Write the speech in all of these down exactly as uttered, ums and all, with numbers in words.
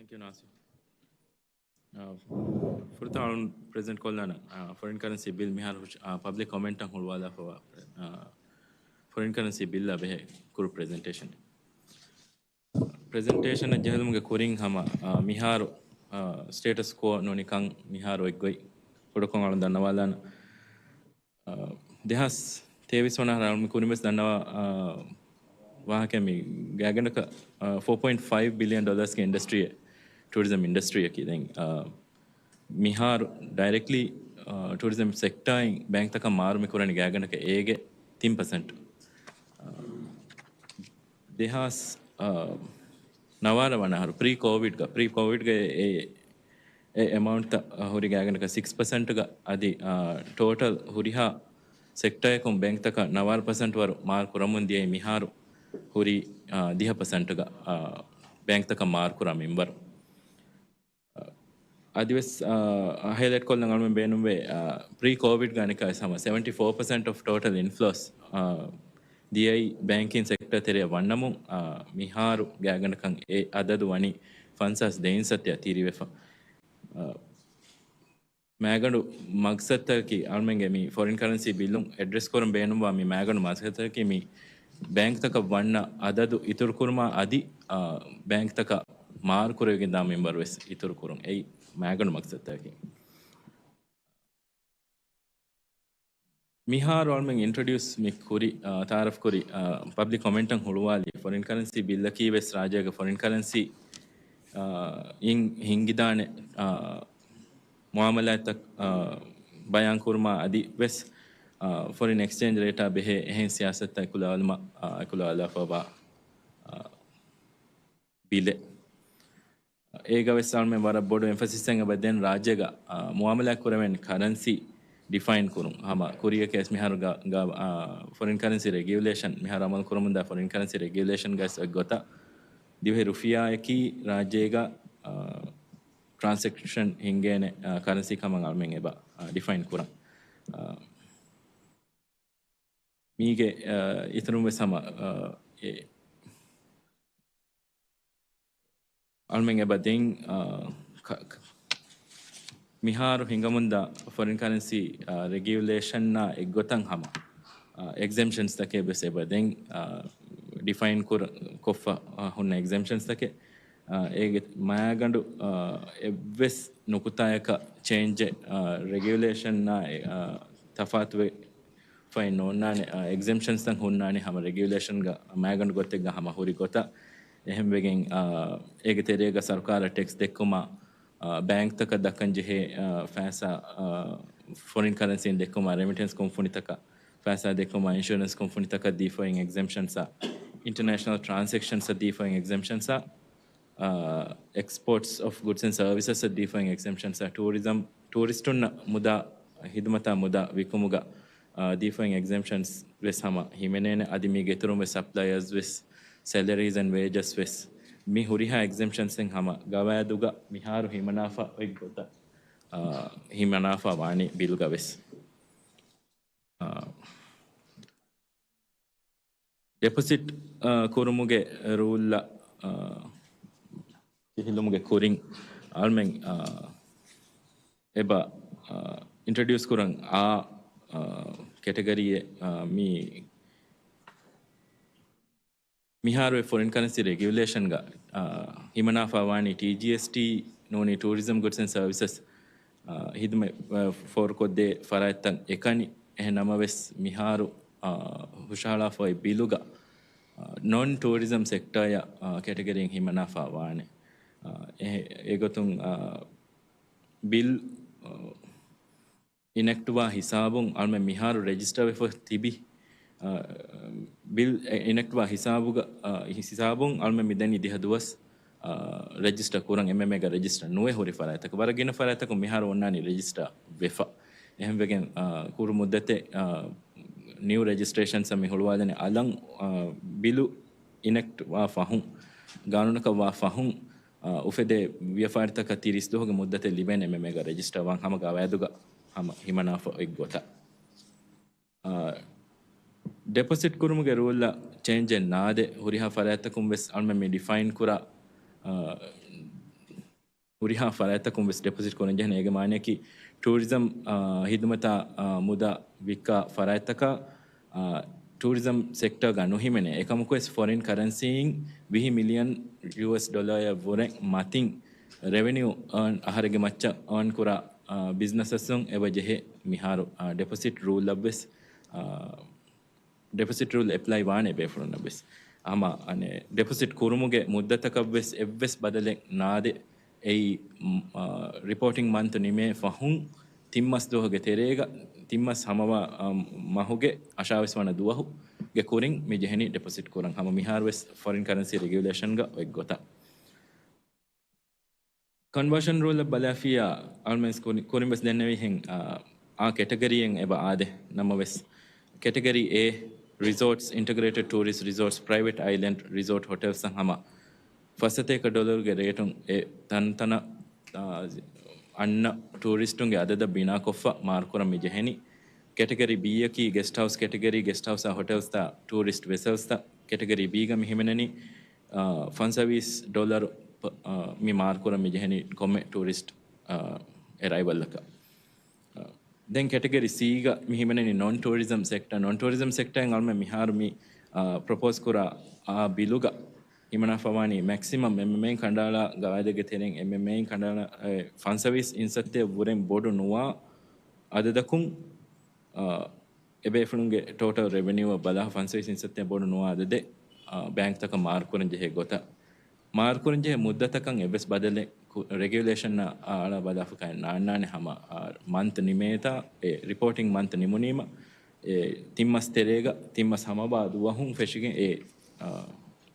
ތެންކް ޔޫ ނާސިރު. އާ، ފުރަތަމަ އަޅުން ޕްރެޒެންޓް ކޮށްލާނަން، އާ، ފޮރިން ކަރެންސީ ބިލް މިހާރު، އާ، ޕަބްލިކް ކޮމެންޓަށް ހުޅުވާލާފަވާ، އާ، ފޮރިން ކަރެންސީ ބިލްއާ ބެހޭ ކުރު ޕްރެޒެންޓޭޝަން. ޕްރެޒެންޓޭޝަނަށް ޖެހިލުމުގެ ކުރިން ހަމަ، އާ، މިހާރު، އާ، ސްޓޭޓަސް ކޯ ނޫނީ ކަން މިހާރު އޮތްގޮތް ކުޑަކޮށް އަޅުން ދަންނަވާލާނަން. އާ، ދެހާސް ތޭވީސް ވަނަ އަހަރަށް އަޅުން މި ކުރިން ވެސް ދަންނަވާ، އާ، ވާހަކަ މި ގާތްގަނޑަކަށް، އާ، ފޯ ޕޮއިންޓް ފައިވް ބިލިއަން ޑޮލަރސްގެ އިންޑަސްޓްރީއެއް ޓޫރިޒަމް އިންޑަސްޓްރީއަކީ. ދެން، އާ، މިހާރު ޑައިރެކްޓްލީ، އާ، ޓޫރިޒަމް ސެކްޓާއިން ބޭންކްތަކަށް މާރު މި ކުރަނީ ގާތްގަނޑަކަށް އޭގެ ތިން ޕަސެންޓް. އާ، ދެހާސް، އާ، ނަވާރަ ވަނަ އަހަރު ޕްރީ ކޯވިޑްގަ، ޕްރީ ކޯވިޑްގަ އެ، އެ އެމައުންޓްތައް ހުރި ގާތްގަނޑަކަށް ސިކްސް ޕަސެންޓްގަ އަދި، އާ، ޓޯޓަލް ހުރިހާ ސެކްޓަރަކުން ބޭންކްތަކަށް ނަވާރަ ޕަސެންޓް ވަރު މާރު ކުރަމުން ދިޔައީ މިހާރު ހުރީ، އާ، ދިހަ ޕަސެންޓްގަ، އާ، ބޭންކްތަކަށް މާރު ކުރާ މިންވަރު. އަދިވެސް، އާ، ހައިލައިޓް ކޮށްލަން އަޅުމެން ބޭނުންވޭ، އާ، ޕްރީ ކޯވިޑްގަ އަނެއްކާ ވެސް ހަމަ ސެވެންޓީ ފޯ ޕަސެންޓް އޮފް ޓޯޓަލް އިންފްލޯސް، އާ، ދިޔައީ ބޭންކިން ސެކްޓަރ ތެރެއަށް ވަންނަމުން، އާ، މިހާރު ގާތްގަނޑަކަށް އެ އަދަދު ވަނީ ފަންސާސް ދެއިން ސަތޭކަ ތިރިވެފަ. އާ، މައިގަނޑު މަގްސަދަކީ އަޅުމެންގެ މި ފޮރިން ކަރެންސީ ބިލުން އެޑްރެސް ކުރަން ބޭނުންވާ މި މައިގަނޑު މަގްސަދަކީ މި ބޭންކްތަކަށް ވަންނަ އަދަދު އިތުރުކުރުމާ އަދި، އާ، ބޭންކްތަކަށް މާރު ކުރެވިގެން ދާ މިންވަރު ވެސް އިތުރު ކުރުން. އެއީ މައިގަނޑު މަގްސަދަކީ. މިހާރު އަޅުމެން އިންޓްރޮޑިއުސް މި ކުރި، އާ، ތައާރަފް ކުރި، އާ، ޕަބްލިކް ކޮމެންޓަށް ހުޅުވާލި ފޮރިން ކަރެންސީ ބިލްއަކީ ވެސް ރާއްޖޭގެ ފޮރިން ކަރެންސީ، އާ، އިން ހިންގިދާނެ، އާ، މުއާމަލާތްތައް، އާ، ބަޔާން ކުރުމާ އަދި ވެސް، އާ، ފޮރިން އެކްސްޗޭންޖް ރޭޓާ ބެހޭ އެހެން ސިޔާސަތުތައް އެކުލަވާލުމަށް، އާ، އެކުލަވާލާފަވާ، އާ، ބިލެއް. އޭގަ ވެސް އަޅުމެން ވަރަށް ބޮޑު އެމްފަސިސްއެއް އެބަ ދޭން ރާއްޖޭގަ، އާ، މުއާމަލާތް ކުރެވެން ކަރަންސީ ޑިފައިން ކުރުން. ހަމަ ކުރިއަކީ ވެސް މިހާރު ގަ-، ގަ-، އާ، ފޮރިން ކަރެންސީ ރެގިއުލޭޝަން މިހާރު އަމަލު ކުރަމުންދާ ފޮރިން ކަރެންސީ ރެގިއުލޭޝަންގަ ވެސް އޮތް ގޮތަށް ދިވެހި ރުފިޔާއަކީ ރާއްޖޭގަ، އާ، ޓްރާންސެކްޝަން ހިންގޭނެ، އާ، ކަރެންސީ ކަމަށް އަޅުމެން އެބަ، އާ، ޑިފައިން ކުރަން. އާ، މީގެ، އާ، އިތުރުން ވެސް ހަމަ، އާ، އެ، އަޅުމެން އެބަ ދެން، އާ، ކަ-، ކަ-، މިހާރު ހިނގަމުންދާ ފޮރިން ކަރެންސީ، އާ، ރެގިއުލޭޝަންއާ އެއްގޮތަށް ހަމަ، އާ، އެގްޒެމްޝަންސްތަކެއް ވެސް އެބަ ދެން، އާ، ޑިފައިން ކުރ-، ކޮށްފަ، އާ، ހުންނަ އެގްޒެމްޝަންސްތަކެއް، އާ، އޭގެ މައިގަނޑު، އާ، އެއްވެސް ނުކުތާޔަކަށް ޗޭންޖެއް، އާ، ރެގިއުލޭޝަންއާ، އާ، ތަފާތުވެ ފައި ނޯންނާނެ، އާ، އެގްޒެމްޝަންސްތައް ހުންނާނެ ހަމަ ރެގިއުލޭޝަންގަ މައިގަނޑު ގޮތެއްގަ ހަމަ ހުރި ގޮތަށް. އެހެންވެގެން، އާ، އޭގެ ތެރޭގަ ސަރުކާރަށް ޓެކްސް ދެއްކުމަށް، އާ، ބޭންކްތަކަށް ދައްކަން ޖެހޭ، އާ، ފައިސާ، އާ، ފޮރިން ކަރެންސީން ދެއްކުމަށް، ރެމިޓެންސް ކުންފުނިތަކަށް ފައިސާ ދެއްކުމަށް، އިންޝުރެންސް ކުންފުނިތަކަށް ދީފައި އެގްޒެމްޝަންސްއާ، އިންޓަރނޭޝަނަލް ޓްރާންސެކްޝަންސްއަށް ދީފައި އެގްޒެމްޝަންސްއާ، އާ، އެކްސްޕޯޓްސް އޮފް ގުޑްސް އެންޑް ސަރވިސަސްއަށް ދީފައި އެގްޒެމްޝަންސްއާ، ޓޫރިޒަމް، ޓޫރިސްޓުންނަށް މުދާ، ހިދުމަތާ މުދާ ވިކުމުގަ، އާ، ދީފައި އެގްޒެމްޝަންސް ވެސް ހަމަ ހިމެނޭނެ. އަދި މީގެ އިތުރުން ވެސް ސަޕްލަޔަރސް ވެސް، ސެލަރީސް އެންޑް ވޭޖަސް ވެސް، މި ހުރިހާ އެގްޒެމްޝަންސްއިން ހަމަ ގަވާއިދުގަ މިހާރު ހިމަނާފަ އޮތް ގޮތަށް، އާ، ހިމަނާފަ ވާނީ ބިލްގަ ވެސް. އާ، ޑެޕޮސިޓް، އާ، ކުރުމުގެ ރޫލްއަށް، އާ، ޖެހިލުމުގެ ކުރިން އަޅުމެން، އާ، އެބަ، އާ، އިންޓްރޮޑިއުސް ކުރަން އާ، އާ، ކެޓަގަރީއެއް، އާ، މި މިހާރު އެ ފޮރިން ކަރެންސީ ރެގިއުލޭޝަންގަ، އާ، ހިމަނާފަ ވާނީ ޓީޖީއެސްޓީ ނޫނީ ޓޫރިޒަމް ގުޑްސް އެންޑް ސަރވިސަސް، އާ، ހިދުމަތް، އާ، ފޯރުކޮށްދޭ ފަރާތްތައް އެކަނި. އެހެން ނަމަވެސް، މިހާރު، އާ، ހުށަހަޅާފައި ބިލުގަ، އާ، ނޮން ޓޫރިޒަމް ސެކްޓާއަށް، އާ، ކެޓަގަރީން ހިމަނާފަ ވާނެ. އާ، އެ-، އެގޮތުން، އާ، ބިލް، އާ، އިނެކްޓްވާ ހިސާބުން އަޅުމެން މިހާރު ރެޖިސްޓަރ ވެފަ ތިބި، އާ، ބިލް އެ-، އިނެކްޓްވާ ހިސާބުގަ، އާ، ހިސާބުން އަޅުމެން މިދަނީ ދިހަ ދުވަސް، އާ، ރެޖިސްޓަރ ކުރަން. އެމްއެމްއޭގަ ރެޖިސްޓަރ ނުވެ ހުރި ފަރާތްތަކަށް، ވަރަށް ގިނަ ފަރާތްތަކުން މިހާރު އޮންނާނީ ރެޖިސްޓަރ ވެފަ. އެހެންވެގެން، އާ، ކުރު މުއްދަތެއް، އާ، ނިއު ރެޖިސްޓްރޭޝަންސް މި ހުޅުވާލަނީ އަލަށް، އާ، ބިލު އިނެކްޓް ވާ ފަހުން، ގާނޫނަކަށް ވާ ފަހުން، އާ، އުފެދޭ ވިޔަފާރިތަކަށް ތިރީސް ދުވަހުގެ މުއްދަތެއް ލިބޭނެ އެމްއެމްއޭގަ ރެޖިސްޓަރ ވާން ހަމަ ގަވާއިދުގަ ހަމަ ހިމަނާފަ އޮތް ގޮތަށް. އާ، ޑެޕޮސިޓް ކުރުމުގެ ރޫލްއަށް ޗޭންޖެއް ނާދެ، ހުރިހާ ފަރާތްތަކުން ވެސް އަޅުމެން މި ޑިފައިން ކުރާ، އާ، ހުރިހާ ފަރާތްތަކުން ވެސް ޑެޕޮޒިޓް ކުރަން ޖެހޭނެ. އޭގެ މާނައަކީ ޓޫރިޒަމް، އާ، ހިދުމަތާ، އާ، މުދާ ވިއްކާ ފަރާތްތަކަށް، އާ، ޓޫރިޒަމް ސެކްޓަރގަ ނުހިމެނޭ. އެކަމަކުވެސް ފޮރިން ކަރެންސީއިން ވިހި މިލިއަން ޔޫއެސް ޑޮލާއަށް ވުރެ މަތިން ރެވެނިއު އާ، އަހަރެއްގެ މައްޗަށް އާން ކުރާ، އާ، ބިޒްނަސް އެއް އެބަ ޖެހޭ މިހާރު، އާ، ޑެޕޮޒިޓް ރޫލްއަށްވެސް، އާ، ޑެޕޮޒިޓް ރޫލް އެޕްލައި ވާނެ ބޭފުޅުންނަށްވެސް. ހަމަ އަނެއް ޑެޕޮޒިޓް ކުރުމުގެ މުއްދަތަކަށްވެސް އެއްވެސް ބަދަލެއް ނާދެ. އެއީ، މް، އާ، ރިޕޯޓިން މަންތު ނިމޭ ފަހުން ތިން މަސް ދުވަހުގެ ތެރޭގަ ތިން މަސް ހަމަވާ، އާ، މަހުގެ އަށާވީސް ވަނަ ދުވަހުގެ ކުރިން މި ޖެހެނީ ޑެޕޮޒިޓް ކުރަން. ހަމަ މިހާރުވެސް ފޮރިން ކަރެންސީ ރެގިއުލޭޝަންގަ އޮތް ގޮތަށް. ކޮންވާޝަން ރޫލްއަށް ބަލާފިއްޔާ، އަޅުމެން ކުރި-، ކުރިން ވެސް ދެންނެވިހެން، އާ، އާ ކެޓަގަރީއެއް އެބަ އާދޭ. ނަމަވެސް، ކެޓަގަރީ އޭ، ރިސޯޓްސް، އިންޓަގްރޭޓެޑް ޓޫރިސްޓް ރިސޯޓްސް، ޕްރައިވެޓް އައިލެންޑް ރިސޯޓް ހޮޓެލްސް ހަމަ ފަސް ސަތޭކަ ޑޮލަރުގެ ރޭޓުން އެ ތަންތަނަށް، އާ، އަންނަ ޓޫރިސްޓުންގެ އަދަދަށް ބިނާކޮށްފަ މާރުކުރަން މި ޖެހެނީ. ކެޓަގަރީ ބީއަކީ ގެސްޓް ހައުސް ކެޓަގަރީ، ގެސްޓް ހައުސްއާ ހޮޓެލްސްތާ ޓޫރިސްޓް ވެސެލްސްތައް. ކެޓަގަރީ ބީގަ މި ހިމެނެނީ، އާ، ފަންސަވީސް ޑޮލަރު ޕ-، އާ، މި މާރުކުރަން މި ޖެހެނީ ކޮންމެ ޓޫރިސްޓް، އާ، އެރައިވަލްއަކަށް. އާ، ދެން ކެޓަގަރީ ސީގަ މި ހިމެނެނީ ނޮން ޓޫރިޒަމް ސެކްޓަ. ނޮން ޓޫރިޒަމް ސެކްޓައިން އަޅުމެން މިހާރު މި، އާ، ޕްރޮޕޯސް ކުރާ އާ ބިލުގަ ހިމަނާފަވާނީ މެކްސިމަމް އެމްއެމްއޭއިން ކަނޑައަޅާ ގަވާއިދެއްގެ ތެރެއިން އެމްއެމްއޭއިން ކަނޑައަޅާ، އެ، ފަންސަވީސް އިންސައްތައަށް ވުރެން ބޮޑު ނުވާ އަދަދަކުން، އާ، އެބޭފުޅުންގެ ޓޯޓަލް ރެވެނިއުއަށް ބަލާ ފަންސަވީސް އިންސައްތައަށް ބޮޑު ނުވާ އަދަދެއް، އާ، ބޭންކްތަކަށް މާރުކުރަން ޖެހޭ ގޮތަށް. މާރުކުރަން ޖެހޭ މުއްދަތަކަށް އެއްވެސް ބަދަލެއް ކު-، ރެގިއުލޭޝަންއާ އަޅާ ބަލާފަކައެއް ނާންނާނެ. ހަމަ، އާ، މަންތު ނިމޭތާ، އެ ރިޕޯޓިން މަންތު ނިމުނީމަ، އެ ތިން މަސް ތެރޭގަ ތިން މަސް ހަމަވާ ދުވަހުން ފެށިގެން އެ، އާ،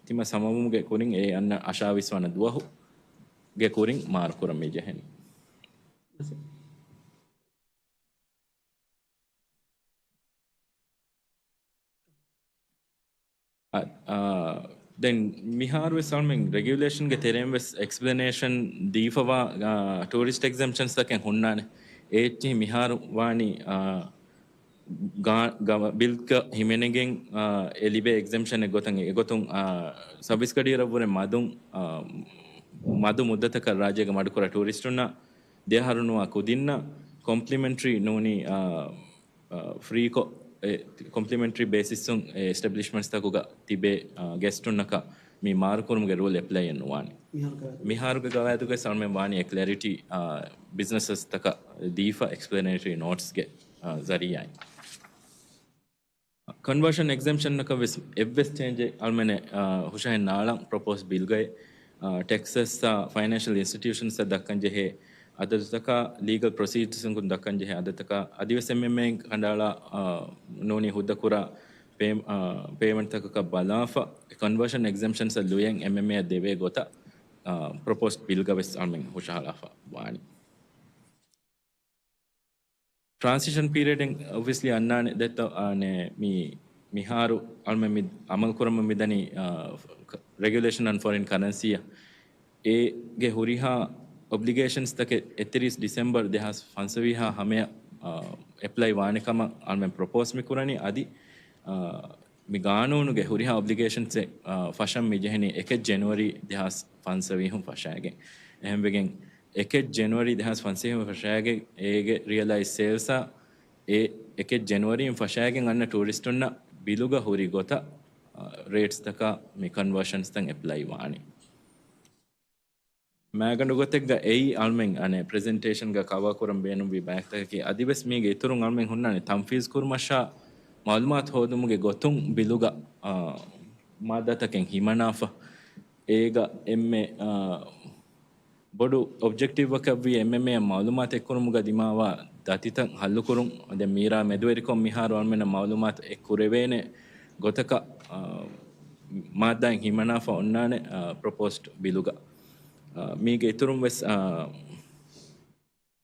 ތިން މަސް ހަމަވުމުގެ ކުރިން އެ އަންނަ އަށާވީސް ވަނަ ދުވަހުގެ ކުރިން މާރުކުރަން މި ޖެހެނީ. އަ، އާ، ދެން މިހާރުވެސް އަޅުމެން ރެގިއުލޭޝަންގެ ތެރެއިން ވެސް އެކްސްޕްލެނޭޝަން ދީފަވާ، އާ، ޓޫރިސްޓް އެގްޒެމްޕްޝަންސްތަކެއް ހުންނާނެ. އޭއްޗިހި މިހާރު ވާނީ، އާ، ގާ-، ގަ-، ބިލްގަ ހިމެނިގެން، އާ، އެ ލިބޭ އެގްޒެމްޕްޝަނެއް ގޮތަށް އެގޮތުން، އާ، ސައުވީސް ގަޑިއިރަށްވުރެ މަދުން، އާ، މަދު މުއްދަތަކަށް ރާއްޖޭގަ މަޑުކުރާ ޓޫރިސްޓުންނަށް ދެ އަހަރު ނުވާ ކުދިންނަށް ކޮމްޕްލިމެންޓްރީ ނޫނީ، އާ، އާ، ފްރީކޮށް، އެ، ކޮމްޕްލިމެންޓްރީ ބޭސިސްއުން އެ އެސްޓެބްލިޝްމަންޓްސްތަކުގަ ތިބޭ، އާ، ގެސްޓުންނަކަށް މި މާރުކުރުމުގެ ރޫލް އެޕްލައިއެއް ނުވާނެ. މިހާރުގެ ގަވާއިދުގައި އަޅުމެން ވާނީ އެ ކްލެއަރިޓީ، އާ، ބިޒްނަސް އަސްތަކަށް ދީފަ އެކްސްޕްލެނޭޓަރީ ނޯޓްސްގެ، އާ، ޒަރީއާއިން. ކޮންވާޝަން އެގްޒެމްޕްޝަންއަކަށް ވެސް އެއްވެސް ޗޭންޖެއް އަޅުމެނެއް، އާ، ހުށަހެއް ނާޅަން ޕްރޮޕޯސް ބިލްގައި، އާ، ޓެކްސަސްއާ ފައިނޭންޝަލް އިންސްޓިޓިއުޝަންސްއަށް ދައްކަން ޖެހޭ އަދަދުތަކާ، ލީގަލް ޕްރޮސީޖަރސްއިން ދައްކަން ޖެހޭ އަދަދުތަކާ، އަދިވެސް އެމްއެމްއޭއިން ކަނޑައަޅާ، އާ، ނޫނީ ހުއްދަކުރާ ޕޭ-، އާ، ޕޭމަންޓްތަކަކަށް ބަލާފަ، ކޮންވާޝަން އެގްޒެމްޕްޝަންސްއަށް ލުޔެން އެމްއެމްއޭއަށް ދެވޭ ގޮތަށް، އާ، ޕްރޮޕޯސްޑް ބިލްގަ ވެސް އަޅުމެން ހުށަހަޅާފަ ވާނީ. ޓްރާންސިޝަން ޕީރިއަޑެއް އޮބްވިއަސްލީ އަންނާނެ ދެއްތޯ، އާނެ، މި، މިހާރު އަޅުމެން މި އަމަލު ކުރަމުން މިދަނީ، އާ، ރެގިއުލޭޝަން އޮން ފޮރިން ކަރެންސީއަށް. އޭގެ ހުރިހާ އޮބްލިގޭޝަންސްތަކެއް އެއްތިރީސް ޑިސެމްބަރ ދެހާސް ފަންސަވީހާ ހަމަޔަށް، އާ، އެޕްލައި ވާނެ ކަމަށް އަޅުމެން ޕްރޮޕޯސް މި ކުރަނީ. އަދި، އާ، މި ގާނޫނުގެ ހުރިހާ އޮބްލިގޭޝަންސެއް، އާ، ފަށަން މި ޖެހެނީ އެކެއް ޖެނުއަރީ ދެހާސް ފަންސަވީހުން ފަށާގެން. އެހެންވެގެން އެކެއް ޖެނުއަރީ ދެހާސް ފަންސަވީހުން ފަށާގެން އޭގެ ރިއަލައިޒް ސޭލްސްއާ އެ އެކެއް ޖެނުއަރީން ފަށާގެން އަންނަ ޓޫރިސްޓުންނަށް ބިލުގަ ހުރި ގޮތަށް، އާ، ރޭޓްސްތަކާ މި ކޮންވާޝަންސްތައް އެޕްލައި ވާނެ. މާގަނޑު ގޮތެއްގަ އެއީ އަޅުމެން އަނެއް ޕްރެޒެންޓޭޝަންގަ ކަވާ ކުރަން ބޭނުންވި ބައެއްތަކަކީ، އަދިވެސް މީގެ އިތުރުން އަޅުމެން ހުންނާނެ ތަންފީޒް ކުރުމަށާ މައުލޫމާތު ހޯދުމުގެ ގޮތުން ބިލުގަ، އާ، މާއްދާތަކެއް ހިމަނާފަ. އޭގަ އެންމެ، އާ، ބޮޑު އޮބްޖެކްޓިވްއަކަށްވީ އެމްއެމްއޭއަށް މައުލޫމާތު އެއްކުރުމުގަ ދިމާވާ ދަތިތައް ހައްލުކުރުން. ދެން މީރާ މެދުވެރިކޮށް މިހާރު އަޅުމެންނަށް މައުލޫމާތު އެއްކުރެވޭނެ ގޮތަކަށް، އާ، މާއްދާއިން ހިމަނާފަ އޮންނާނެ، އާ، ޕްރޮޕޯސްޑް ބިލުގަ. އާ، މީގެ އިތުރުން ވެސް، އާ،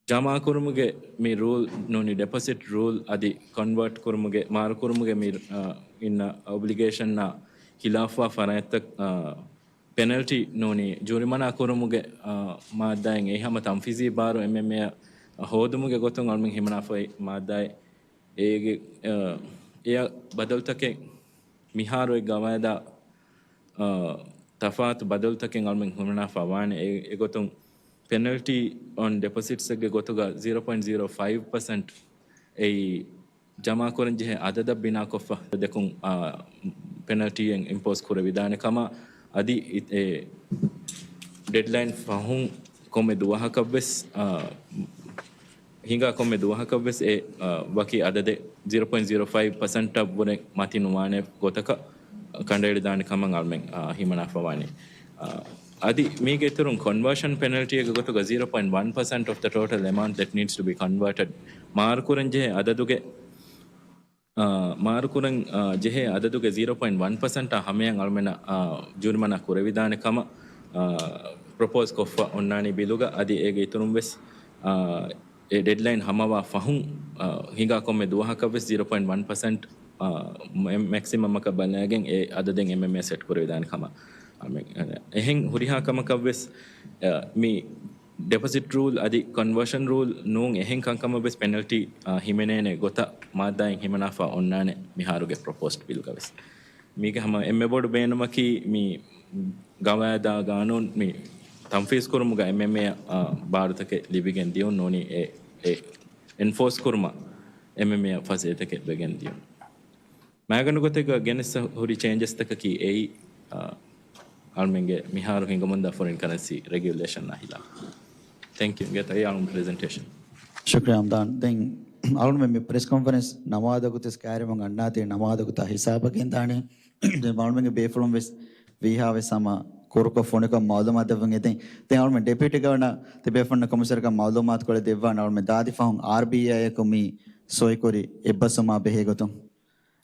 ޖަމާކުރުމުގެ މި ރޫލް ނޫނީ ޑެޕޮޒިޓް ރޫލް އަދި ކޮންވާޓް ކުރުމުގެ، މާރުކުރުމުގެ މި، އާ، އިންނަ އޮބްލިގޭޝަންއާ ހިލާފުވާ ފަރާތްތައް، އާ، ޕެނަލްޓީ ނޫނީ ޖުރިމަނާ ކުރުމުގެ، އާ، މާއްދާއިން އެއީ ހަމަ ތަންފީޒީ ބާރު އެމްއެމްއޭއަށް ހޯދުމުގެ ގޮތުން އަޅުމެން ހިމަނާފައި މާއްދާއެއް. އޭގެ، އާ، އެޔަށް ބަދަލުތަކެއް މިހާރު އެ ގަވާއިދާ، އާ، ތަފާތު ބަދަލުތަކެއް އަޅުމެން ހިމަނާފަ ވާނެ. އެ، އެގޮތުން ޕެނަލްޓީ އޮން ޑެޕޮސިޓްސްގެ ގޮތުގަ ޒީރޯ ޕޮއިންޓް ޒީރޯ ފައިވް ޕަސެންޓް އެއީ ޖަމާކުރަން ޖެހޭ އަދަދަށް ބިނާކޮށްފަ ދެކުން، އާ، ޕެނަލްޓީއެއް އިމްޕޯސް ކުރެވިދާނެ ކަމަށް އަދި އެ ޑެޑްލައިން ފަހުން ކޮންމެ ދުވަހަކަށްވެސް، އާ، ހިނގާ ކޮންމެ ދުވަހަކަށްވެސް އެ، އާ، ވަކި އަދަދެއް ޒީރޯ ޕޮއިންޓް ޒީރޯ ފައިވް ޕަސެންޓަށްވުރެ މަތި ނުވާނެ ގޮތަކަށް ކަނޑައެޅިދާނެ ކަމަށް އަޅުމެން، އާ، ހިމަނާފަވާނެ. އާ، އަދި މީގެ އިތުރުން ކޮންވާޝަން ޕެނަލްޓީއެއްގެ ގޮތުގަ zero point one percent of the total amount that needs to be converted މާރުކުރަން ޖެހޭ އަދަދުގެ، އާ، މާރުކުރަން، އާ، ޖެހޭ އަދަދުގެ ޒީރޯ ޕޮއިންޓް ވަން ޕަސެންޓާ ހަމަޔަށް އަޅުމެންނަށް، އާ، ޖުރިމަނާ ކުރެވިދާނެ ކަމަށް، އާ، ޕްރޮޕޯސް ކޮށްފަ އޮންނާނީ ބިލުގަ. އަދި އޭގެ އިތުރުން ވެސް، އާ، އެ ޑެޑްލައިން ހަމަވާ ފަހުން، އާ، ހިނގާ ކޮންމެ ދުވަހަކަށް ވެސް ޒީރޯ ޕޮއިންޓް ވަން ޕަސެންޓް، އާ، މެ-، މެކްސިމަމަކަށް ބަލައިގެން އެ އަދަދެއް އެމްއެމްއޭ ސެޓް ކުރެވިދާނެ ކަމަށް. އާ، މެ-، އެހެން ހުރިހާ ކަމަކަށް ވެސް، އާ، މި ޑެޕޮސިޓް ރޫލް އަދި ކޮންވާޝަން ރޫލް ނޫން އެހެން ކަންކަމަށް ވެސް ޕެނަލްޓީ، އާ، ހިމެނޭނެ ގޮތަށް މާއްދާއިން ހިމަނާފަ އޮންނާނެ މިހާރުގެ ޕްރޮޕޯސްޑް ބިލްގަ ވެސް. މީގެ ހަމަ އެންމެ ބޮޑު ބޭނުމަކީ މި ގަވާއިދާ ގާނޫނު މި ތަންފީޒް ކުރުމުގަ އެމްއެމްއޭއަށް، އާ، ބާރުތަކެއް ލިބިގެން ދިޔުން ނޫނީ އެ، އެ އެންފޯސް ކުރުމަށް އެމްއެމްއޭއަށް ފަސޭހަތަކެއް ވެގެން ދިޔުން. މައިގަނޑު ގޮތެއްގަ ގެނެސް ހުރި ޗޭންޖަސްތަކަކީ އެއީ، އާ، އަޅުމެންގެ މިހާރު ހިނގަމުންދާ ފޮރިން ކަރެންސީ ރެގިއުލޭޝަންއާ ހިލާފަށް. ތެންކް ޔޫ. ގެތަ އެއީ އަޅުން ޕްރެޒެންޓޭޝަން. ޝުކްރިޔާ ހަމްދާން. ދެން އަޅުން މި ޕްރެސް ކޮންފަރެންސް ނަމާދަކު ތިސް ކައިރިވަން އަންނާތީ ނަމާދަކުތާ ހިސާބަށް ގެންދާނީ. ދެން އަޅުމެންގެ ބޭފުޅުން ވެސް ވީހާ ވެސް ހަމަ ކުރުކޮށް ފޮނިކޮށް މައުލޫމާތު ދެއްވަން އެދެން. ދެން އަޅުމެން ޑެޕިއުޓީ ގަވަރނަރ ތިބޭފުންނަށް ކޮމިސަރަކަށް މައުލޫމާތު ކޮޅެއް ދެއްވާން އަޅުމެން ދާދި ފަހުން އާރްބީއައި އެކު މި ސޮއިކުރި އެއްބަސްވުމާ ބެހޭ ގޮތުން.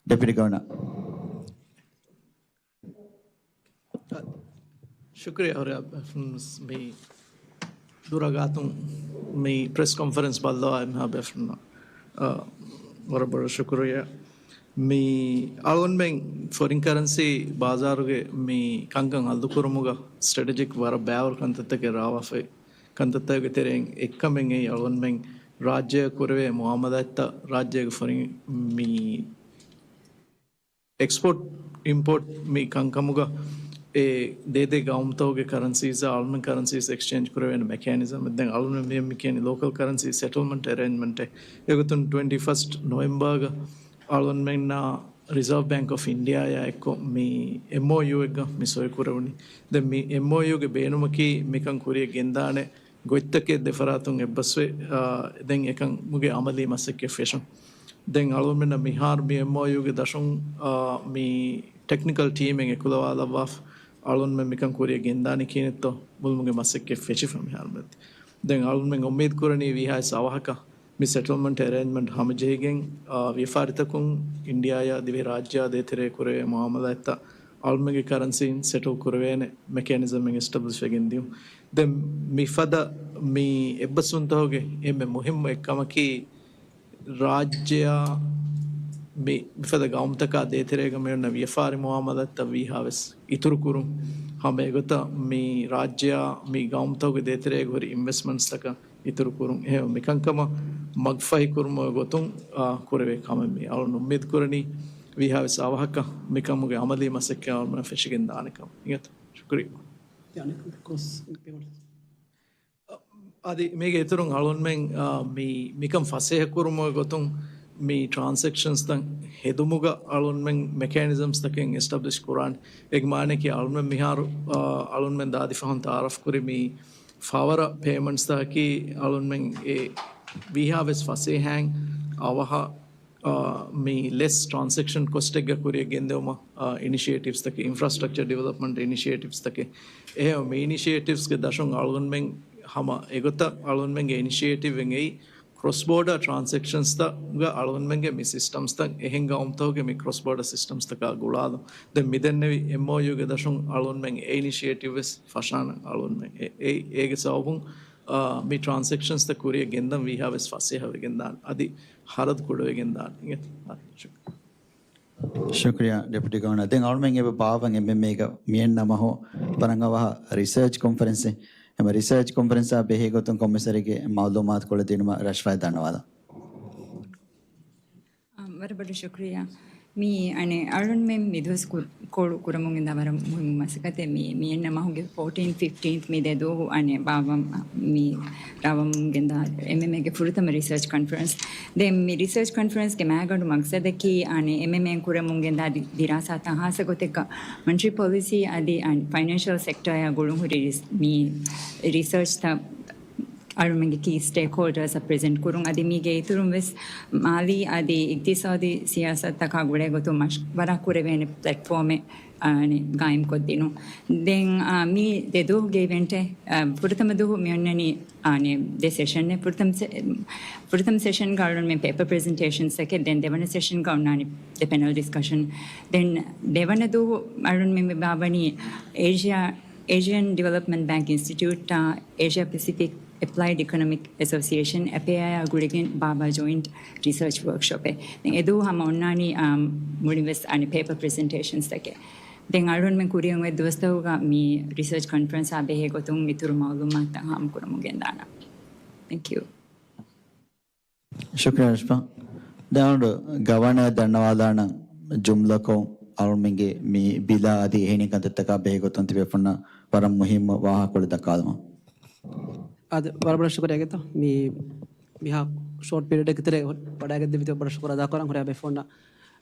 ޑެޕިއުޓީ ގަވަރނަރ. ޝުކުރިއްޔާ ހުރިހާ ބޭފުޅުން މި ދުރަށް ގާތުން މި ޕްރެސް ކޮންފަރެންސް ބައްލަވާ އެންމެހާ ބޭފުޅުންނަށް، އަ، ވަރަށް ބޮޑަށް ޝުކުރިއްޔާ. މި އަޅުގަނޑުމެން ފޮރިން ކަރެންސީ ބާޒާރުގެ މި ކަންކަން ހައްލުކުރުމުގަ ސްޓްރެޓެޖިކް ވަރަށް ބައިވަރު ކަންތައްތަކެއް ރާވާފައި. ކަންތައްތަކުގެ ތެރެއިން އެއްކަމެއް އެއީ އަޅުގަނޑުމެން ރާއްޖޭގަ ކުރެވޭ މުއާމަލާތްތައް ރާއްޖޭގެ ފޮރިން މި އެކްސްޕޯޓް އިމްޕޯޓް މި ކަންކަމުގަ އެ ދޭދޭ ގައުމުތަކުގެ ކަރަންސީސްއާ އަޅުމެން ކަރަންސީސް އެކްސްޗޭންޖް ކުރެވޭނެ މެކޭނިޒަމެއް. ދެން އަޅުމެން މި މި ކިޔަނީ ލޯކަލް ކަރަންސީ ސެޓްލްމަންޓް އެރޭންޖްމަންޓެއް. އެގޮތުން ޓްވެންޓީ ފަސްޓް ނޮވެމްބާގަ އަޅުމެންނާ ރިޒާވް ބޭންކް އޮފް އިންޑިއާއާ އެއްކޮށް މި އެމްއޯޔޫއެއްގަ މި ސޮއި ކުރެވުނީ. ދެން މި އެމްއޯޔޫގެ ބޭނުމަކީ މިކަން ކުރިއަށް ގެންދާނެ ގޮތްތަކެއް ދެފަރާތުން އެއްބަސްވެ، އާ، ދެން އެކަމުގެ އަމަލީ މަސައްކަތް ފެށުން. ދެން އަޅުގަނޑުމެންނަށް މިހާރު މި އެމްއޯޔޫގެ ދަށުން، އާ، މި ޓެކްނިކަލް ޓީމެއް އެކުލަވާލައްވާފަ، އަޅުގަނޑުމެން މިކަން ކުރިއަށް ގެންދާނީ ކިހިނެއްތޯ ބުނުމުގެ މަސައްކަތް ފެށިފަ މިހާރު މަތި. ދެން އަޅުގަނޑުމެން އުއްމީދު ކުރަނީ ވީހާވެސް އަވަހަކަށް މި ސެޓްލްމަންޓް އެރޭންޖްމަންޓް ހަމަޖެހިގެން، އާ، ވިޔަފާރިތަކުން އިންޑިއާއާ ދިވެހި ރާއްޖެއާ ދޭތެރޭ ކުރެވޭ މުއާމަލާތްތައް އަޅުމެންގެ ކަރަންސީން ސެޓްލް ކުރެވޭނެ މެކޭނިޒަމެއް އެސްޓަބްލިޝް ވެގެން ދިޔުން. ދެން މިފަދަ މި އެއްބަސްވުންތަކުގެ އެންމެ މުހިއްމު އެއްކަމަކީ، ރާއްޖެއާ މި މިފަދަ ގައުމުތަކާ ދޭތެރޭގަ މިއޮންނަ ވިޔަފާރި މުއާމަލާތްތައް ވީހާވެސް އިތުރުކުރުން. ހަމަ އެގޮތަށް މި ރާއްޖެއާ މި ގައުމުތަކުގެ ދޭތެރޭގަ ހުރި އިންވެސްޓްމަންޓްސްތަކަށް އިތުރުކުރުން. އެހެން މިކަންކަމަށް މަގުފަހި ކުރުމުގެ ގޮތުން، އާ، ކުރެވޭ ކަމެއް މި. އަޅުން އުއްމީދު ކުރަނީ ވީހާވެސް އަވަހަކަށް މިކަމުގެ އަމަލީ މަސައްކަތް އަޅުމެންނަށް ފެށިގެން ދާނެ ކަމަށް. އިނގޭތޯ؟ ޝުކުރިއްޔާ. އަދި މީގެ އިތުރުން އަޅުންމެން، އާ، މި، މިކަން ފަސޭހަ ކުރުމުގެ ގޮތުން މި ޓްރާންސެކްޝަންސްތައް ހެދުމުގަ އަޅުންމެން މެކޭނިޒަމްސްތަކެއް އެސްޓަބްލިޝް ކުރާނެ. އޭގެ މާނައަކީ އަޅުންމެން މިހާރު، އާ، އަޅުންމެން ދާދި ފަހުން ތައާރަފް ކުރި މި ފަވަރ ޕޭމަންޓްސްތަކަކީ އަޅުންމެން އެ ވީހާވެސް ފަސޭހައިން އަވަހަށް، އާ، މި ލެސް ޓްރާންސެކްޝަން ކޮސްޓެއްގަ ކުރިއަށް ގެންދެވުމަށް، އާ، އިނިޝިއޭޓިވްސްތަކެއް، އިންފްރާސްޓްރަކްޗަރ ޑިވެލޮޕްމަންޓް އިނިޝިއޭޓިވްސްތަކެއް. އެހެން މި އިނިޝިއޭޓިވްސްގެ ދަށުން އަޅުގަނޑުމެން ހަމަ އެގޮތަށް އަޅުގަނޑުމެންގެ އިނިޝިއޭޓިވްއެއް އެއީ ކްރޮސް ބޯޑަރ ޓްރާންސެކްޝަންސްތަކުގަ އަޅުގަނޑުމެންގެ މި ސިސްޓަމްސްތައް އެހެން ގައުމުތަކުގެ މި ކްރޮސް ބޯޑަ ސިސްޓަމްސްތަކާ ގުޅާލުން. ދެން މިދެންނެވި އެމްއޯޔޫގެ ދަށުން އަޅުގަނޑުމެން އެ އިނިޝިއޭޓިވް ވެސް ފަށާނަން އަޅުގަނޑުމެން. އެ، އެ، އޭގެ ސަބަބުން، އާ، މި ޓްރާންސެކްޝަންސްތައް ކުރިއަށް ގެންދަން ވީހާވެސް ފަސޭހަ ވެގެންދާނެ. އަދި ހަރަދު ކުޑަވެގެންދާނެ. އިނގޭތޯ؟ ޝުކްރިޔާ ޑެޕިއުޓީ ގަވަރނަރ. ދެން އަޅުމެން އެބަ ބާއްވަން އެމްއެމްއޭގަ މިއަންނަ މަހު ވަރަށް އަވަހަށް ރިސާޗް ކޮންފަރެންސެއް. އެމަ ރިސާޗް ކޮންފަރެންސާ ބެހޭ ގޮތުން ކޮމިސަރެއްގެ މައުލޫމާތު ކޮޅެއް ދިނުމަށް ރަޝްފާއަށް ދަންނަވާލަން. އާ، ވަރަށް ބޮޑަށް ޝުކުރިއްޔާ. މި އަނެއް އަޅުންމެން މިދުވަސް ކު-، ކޮޅު ކުރަމުން ގެންދާ ވަރަށް މުހިންމު މަސައްކަތެއް. މި، މި އެންނަ މަހުގެ ފޯޓީން ފިފްޓީން މި ދެ ދުވަހު އަނެއް ބާވަމް، މި ރާވަމުން ގެންދާ އެމްއެމްއޭގެ ފުރަތަމަ ރިސަރޗް ކޮންފަރެންސް. ދެން މި ރިސަރޗް ކޮންފަރެންސްގެ މާގަނޑު މަގްސަދަކީ އަނެއް އެމްއެމްއޭން ކުރަމުން ގެންދާ ދި-، ދިރާސާތައް ހާއްސަ ގޮތެއްގަ މޮނިޓަރީ ޕޮލިސީ އަދި އަން ފައިނޭންޝަލް ސެކްޓަރއާ ގުޅުންހުރި ރިސް-، މި ރިސަރޗްތައް އަޅުމެންގެ ކީ ސްޓޭކްހޯލްޑަރސްއަށް ޕްރެޒެންޓް ކުރުން. އަދި މީގެ އިތުރުން ވެސް މާލީ އަދި އިގްތިސާދީ ސިޔާސަތުތަކާ ގުޅޭ ގޮތުން މަޝްވަރާ ކުރެވޭނެ ޕްލެޓްފޯމެއް، އާ، ގާއިމްކޮށްދިނުން. ދެން، އާ، މި ދެ ދުވަހުގެ އިވެންޓެއް، އާ، ފުރަތަމަ ދުވަހު މި އޮންނަނީ، އާ، ދެ ސެޝަންއެއް. ފުރަތަމަ، ފުރަތަމަ ސެޝަންގަ އަޅުންމެން ޕޭޕަ ޕްރެޒެންޓޭޝަންސްއެކެ، ދެން ދެވަނަ ސެޝަންގަ އޮންނާނީ ދެ ޕެނަލް ޑިސްކަޝަން. ދެން ދެވަނަ ދުވަހު އަޅުންމެން މި ބާވަނީ އޭޝިއާ، އޭޝިއަން ޑިވެލޮޕްމަންޓް ބޭންކް އިންސްޓިޓިއުޓާ އޭޝިއާ ޕެސިފިކް އެޕްލައިޑް އިކޮނޮމިކް އެސޯސިއޭޝަން، އެޕޭއާ ގުޅިގެން ބާބާ ޖޮއިންޓް ރިސަރޗް ވޯކްޝޮޕެއް. ދެން އެދުވަހު ހަމަ އޮންނާނީ، އާ، މުޅިންވެސް އަނެއް ޕޭޕަ ޕްރެޒެންޓޭޝަންސްތަކެއް. ދެން އަޅުންމެން ކުރިއަށް އޮތް ދުވަސްތަކުގަ މި ރިސަރޗް ކޮންފަރެންސާ ބެހޭ ގޮތުން އިތުރު މައުލޫމާތުތައް ހާމަކުރަމުން ގެންދާނަން. ތެންކް ޔޫ. ޝުކުރިއްޔާ ރަޝްފާ. ދެން އަޅުގަނޑު ގަވަނަރ ދަންނަވާލާނަން ޖުމްލަކޮށް އަޅުމެންގެ މި ބިލާ އަދި އެހެނި ކަންތައްތަކާ ބެހޭ ގޮތުން ތިބޭފުޅުންނަށް ވަރަށް މުހިއްމު ވާހަކަކޮޅެއް ދައްކާލުމަށް. އާދެ، ވަރަށް ބޮޑަށް ޝުކުރިއްޔާ ގެތޯ. މި، މިހާ ޝޯޓް ޕީރިއަޑެއްގެ ތެރޭ ވަޑައިގެންދެވިތޯ ބޮޑަށް ޝުކުރު އަދާކުރަން. ހުރިހާ ބޭފުޅުންނަށް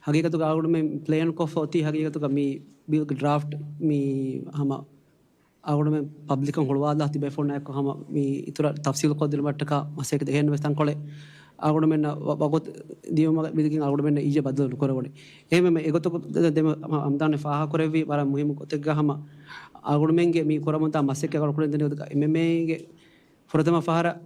ހަގީގަތުގަ އަޅުގަނޑުމެން ޕްލޭން ކޮށްފަ އޮތީ ހަގީގަތުގަ މި ބިލްގެ ޑްރާފްޓް މި ހަމަ އަޅުގަނޑުމެން ޕަބްލިކަށް ހުޅުވާލާ ތިބޭފުޅުންނާއެކު ހަމަ މި އިތުރަށް ތަފްސީލު ކޮށްދިނުމަށްޓަކާ މަސައްކަތް އެހެން ވެސް ތަންކޮޅެއް އަޅުގަނޑުމެންނަށް ވަ-، ވަގުތު ދިޔުމަށް މިދިގެން އަޅުގަނޑުމެންނަށް އިއްޔެ ބަދަލު ނުކުރެވުނު. އެހެންވެ އެގޮތަކު ދެ-، ދެ-، ހަމަ ހަމްދާން ފާހަގަކުރެއްވީ ވަރަށް މުހިއްމު ގޮތެއްގަ ހަމަ އަޅުގަނޑުމެންގެ މި ކުރަމުންދާ މަސައްކަތް އަޅުގަނޑު ކުރިން ދެނީ އެމްއެމްއޭގެ ފުރަތަމަ ފަހަރަށް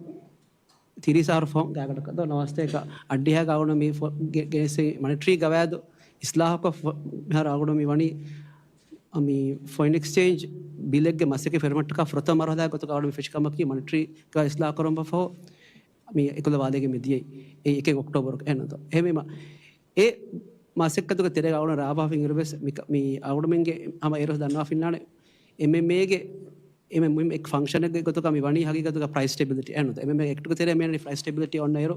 ތިރީސް އަހަރު ފަހުން ގާތްގަނޑަކަށް ދޯ ނަވާސްތޭކަ އައްޑިހައިގަ އަޅުގަނޑު މި ފޮ-، ގެ-، ގެނެސް މަނިޓަރީ ގަވާއިދު އިސްލާހުކޮށް ފޮ-، މިހާރު އަޅުގަނޑު މި ވަނީ މި ފޮރިން އެކްސްޗޭންޖް ބިލެއްގެ މަސައްކަތް ފެށުމަށްޓަކާ ފުރަތަމަ މަރުހަލާގެ ގޮތުގަ އަޅުގަނޑު މި ފެށި ކަމަކީ މަނިޓަރީ ގަވާއިދު އިސްލާހު ކުރުމަށް ފަހު މި އެކުލަވާލެއްގެ މި ދިޔައީ. އެ އެކެއް އޮކްޓޯބަރު އެހެންނުތޯ. އެހެންވީމަ އެ މަސައްކަތުގެ ތެރޭގަ އަޅުގަނޑު ރާވާފަ އިރުވެސް މި ކަ-، މި އަޅުގަނޑުމެންގެ ހަމަ އޭރު ދަންނަވާފަ އިންނާނެ އެމްއެމްއޭގެ އެމްއެމް މުހިންމު އެއް ފަންކްޝަނެއްގެ ގޮތުގަ މި ވަނީ ހަގީގަތުގަ ޕްރައިސް ސްޓެބިލިޓީ އެހެންނުތޯ. އެމްއެމްއޭ އެކްޓުގެ ތެރޭ މި އަންނަނީ ޕްރައިސް ސްޓެބިލިޓީ އޮންނަ އިރު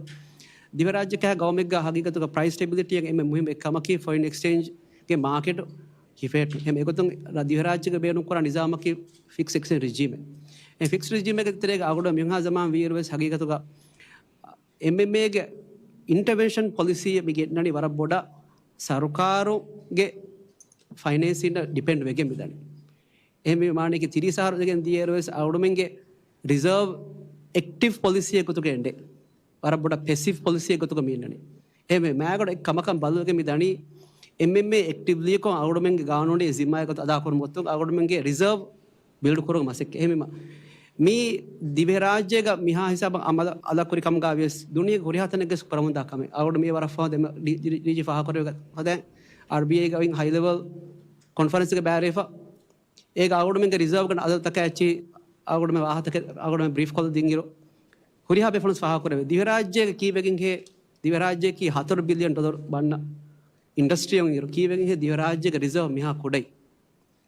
ދިވެހިރާއްޖެ ކަހަލަ ގައުމެއްގަ ހަގީގަތުގަ ޕްރައިސް ސްޓެބިލިޓީއަށް އެންމެ މުހިންމު އެއް ކަމަކީ ފޮރިން އެކްސްޗޭންޖްގެ މާކެޓު ހިފޭޓު. އެހެން އެގޮތުން ރަ-، ދިވެހިރާއްޖޭގަ ބޭނުންކުރާ ނިޒާމަކީ ފިކްސްޑް އެކްސްޗޭންޖް ރިޖީމެއް. އެ ފިކްސްޑް ރިޖީމެއްގެ ތެރޭގަ އަޅުގަނޑު މިހާ ޒަމާން ވީއިރުވެސް ހަގީގަތުގަ އެމްއެމްއޭގެ އިންޓަވެންޝަން ޕޮލިސީއެއް މި ގެންނަނީ ވަރަށް ބޮޑަށް ސަރުކާރުގެ ފައިނޭންސިންއަށް ޑިޕެންޑް ވެގެން މިދަނީ. އެހެންވީމަ މާނައަކީ ތިރީސް އަހަރު ދެގެން ދިޔައިރުވެސް އަޅުގަނޑުމެންގެ ރިޒާވް އެކްޓިވް ޕޮލިސީއެއް ގޮތުގަ އެނގޭ. ވަރަށް ބޮޑަށް ޕެސިވް ޕޮލިސީއެއް ގޮތުގަ މި އިންނަނީ. އެހެންވެ މާގަނޑު އެއް ކަމަކަށް ބަދަލުވެގެން މި ދަނީ އެމްއެމްއޭ އެކްޓިވްލީކޮށް އަޅުގަނޑުމެންގެ ގާނޫނީ ޒިންމާއެއް ގޮތަށް އަދާކުރުމުގެ ގޮތުން އަޅުގަނޑުމެންގެ ރިޒާވް ބިލްޑް ކުރުމުގެ މަސައްކަތް. އެހެންވީމަ މި ދިވެހިރާއްޖޭގަ މިހާ ހިސާބަށް އަމަލަށް އަލަށް ކުރި ކަމުގަ ވިޔަސް ދުނިޔޭގެ ހުރިހާ ތަނެއްގެ ކުރަމުންދާ ކަމެއް. އަޅުގަނޑު މި ވަރަށް ފަހު ދެމެ-، ޑި-، ޑި-، ޑީޖީ ފާހަގަކުރެއްވި ގޮތުން އާރްބީއައިގަ އޮތް ހައި ލެވެލް ކޮންފަރެންސްގެ ބައިވެރިވެފަ އޭގަ އަޅުގަނޑުމެންގެ ރިޒާވްގެ އަދަދުތަކާ އެއްޗިހި އަޅުގަނޑުމެން ވާހަކަތަކެއް އަޅުގަނޑުމެން ބްރީފް ކޮށްލަ ދިންއިރު ހުރިހާ ބޭފުޅުން ފާހަގަކުރެވޭ. ދިވެހިރާއްޖޭގަ ކީއްވެގެންހޭ ދިވެހިރާއްޖެއަކީ ހަތަރު ބިލިއަން ޑޮލަރު ވަންނަ އިންޑަސްޓްރީއެއް އިރު ކީއްވެގެންހޭ ދިވެހިރާއްޖޭގެ ރިޒާވް މިހާ ކުޑައި؟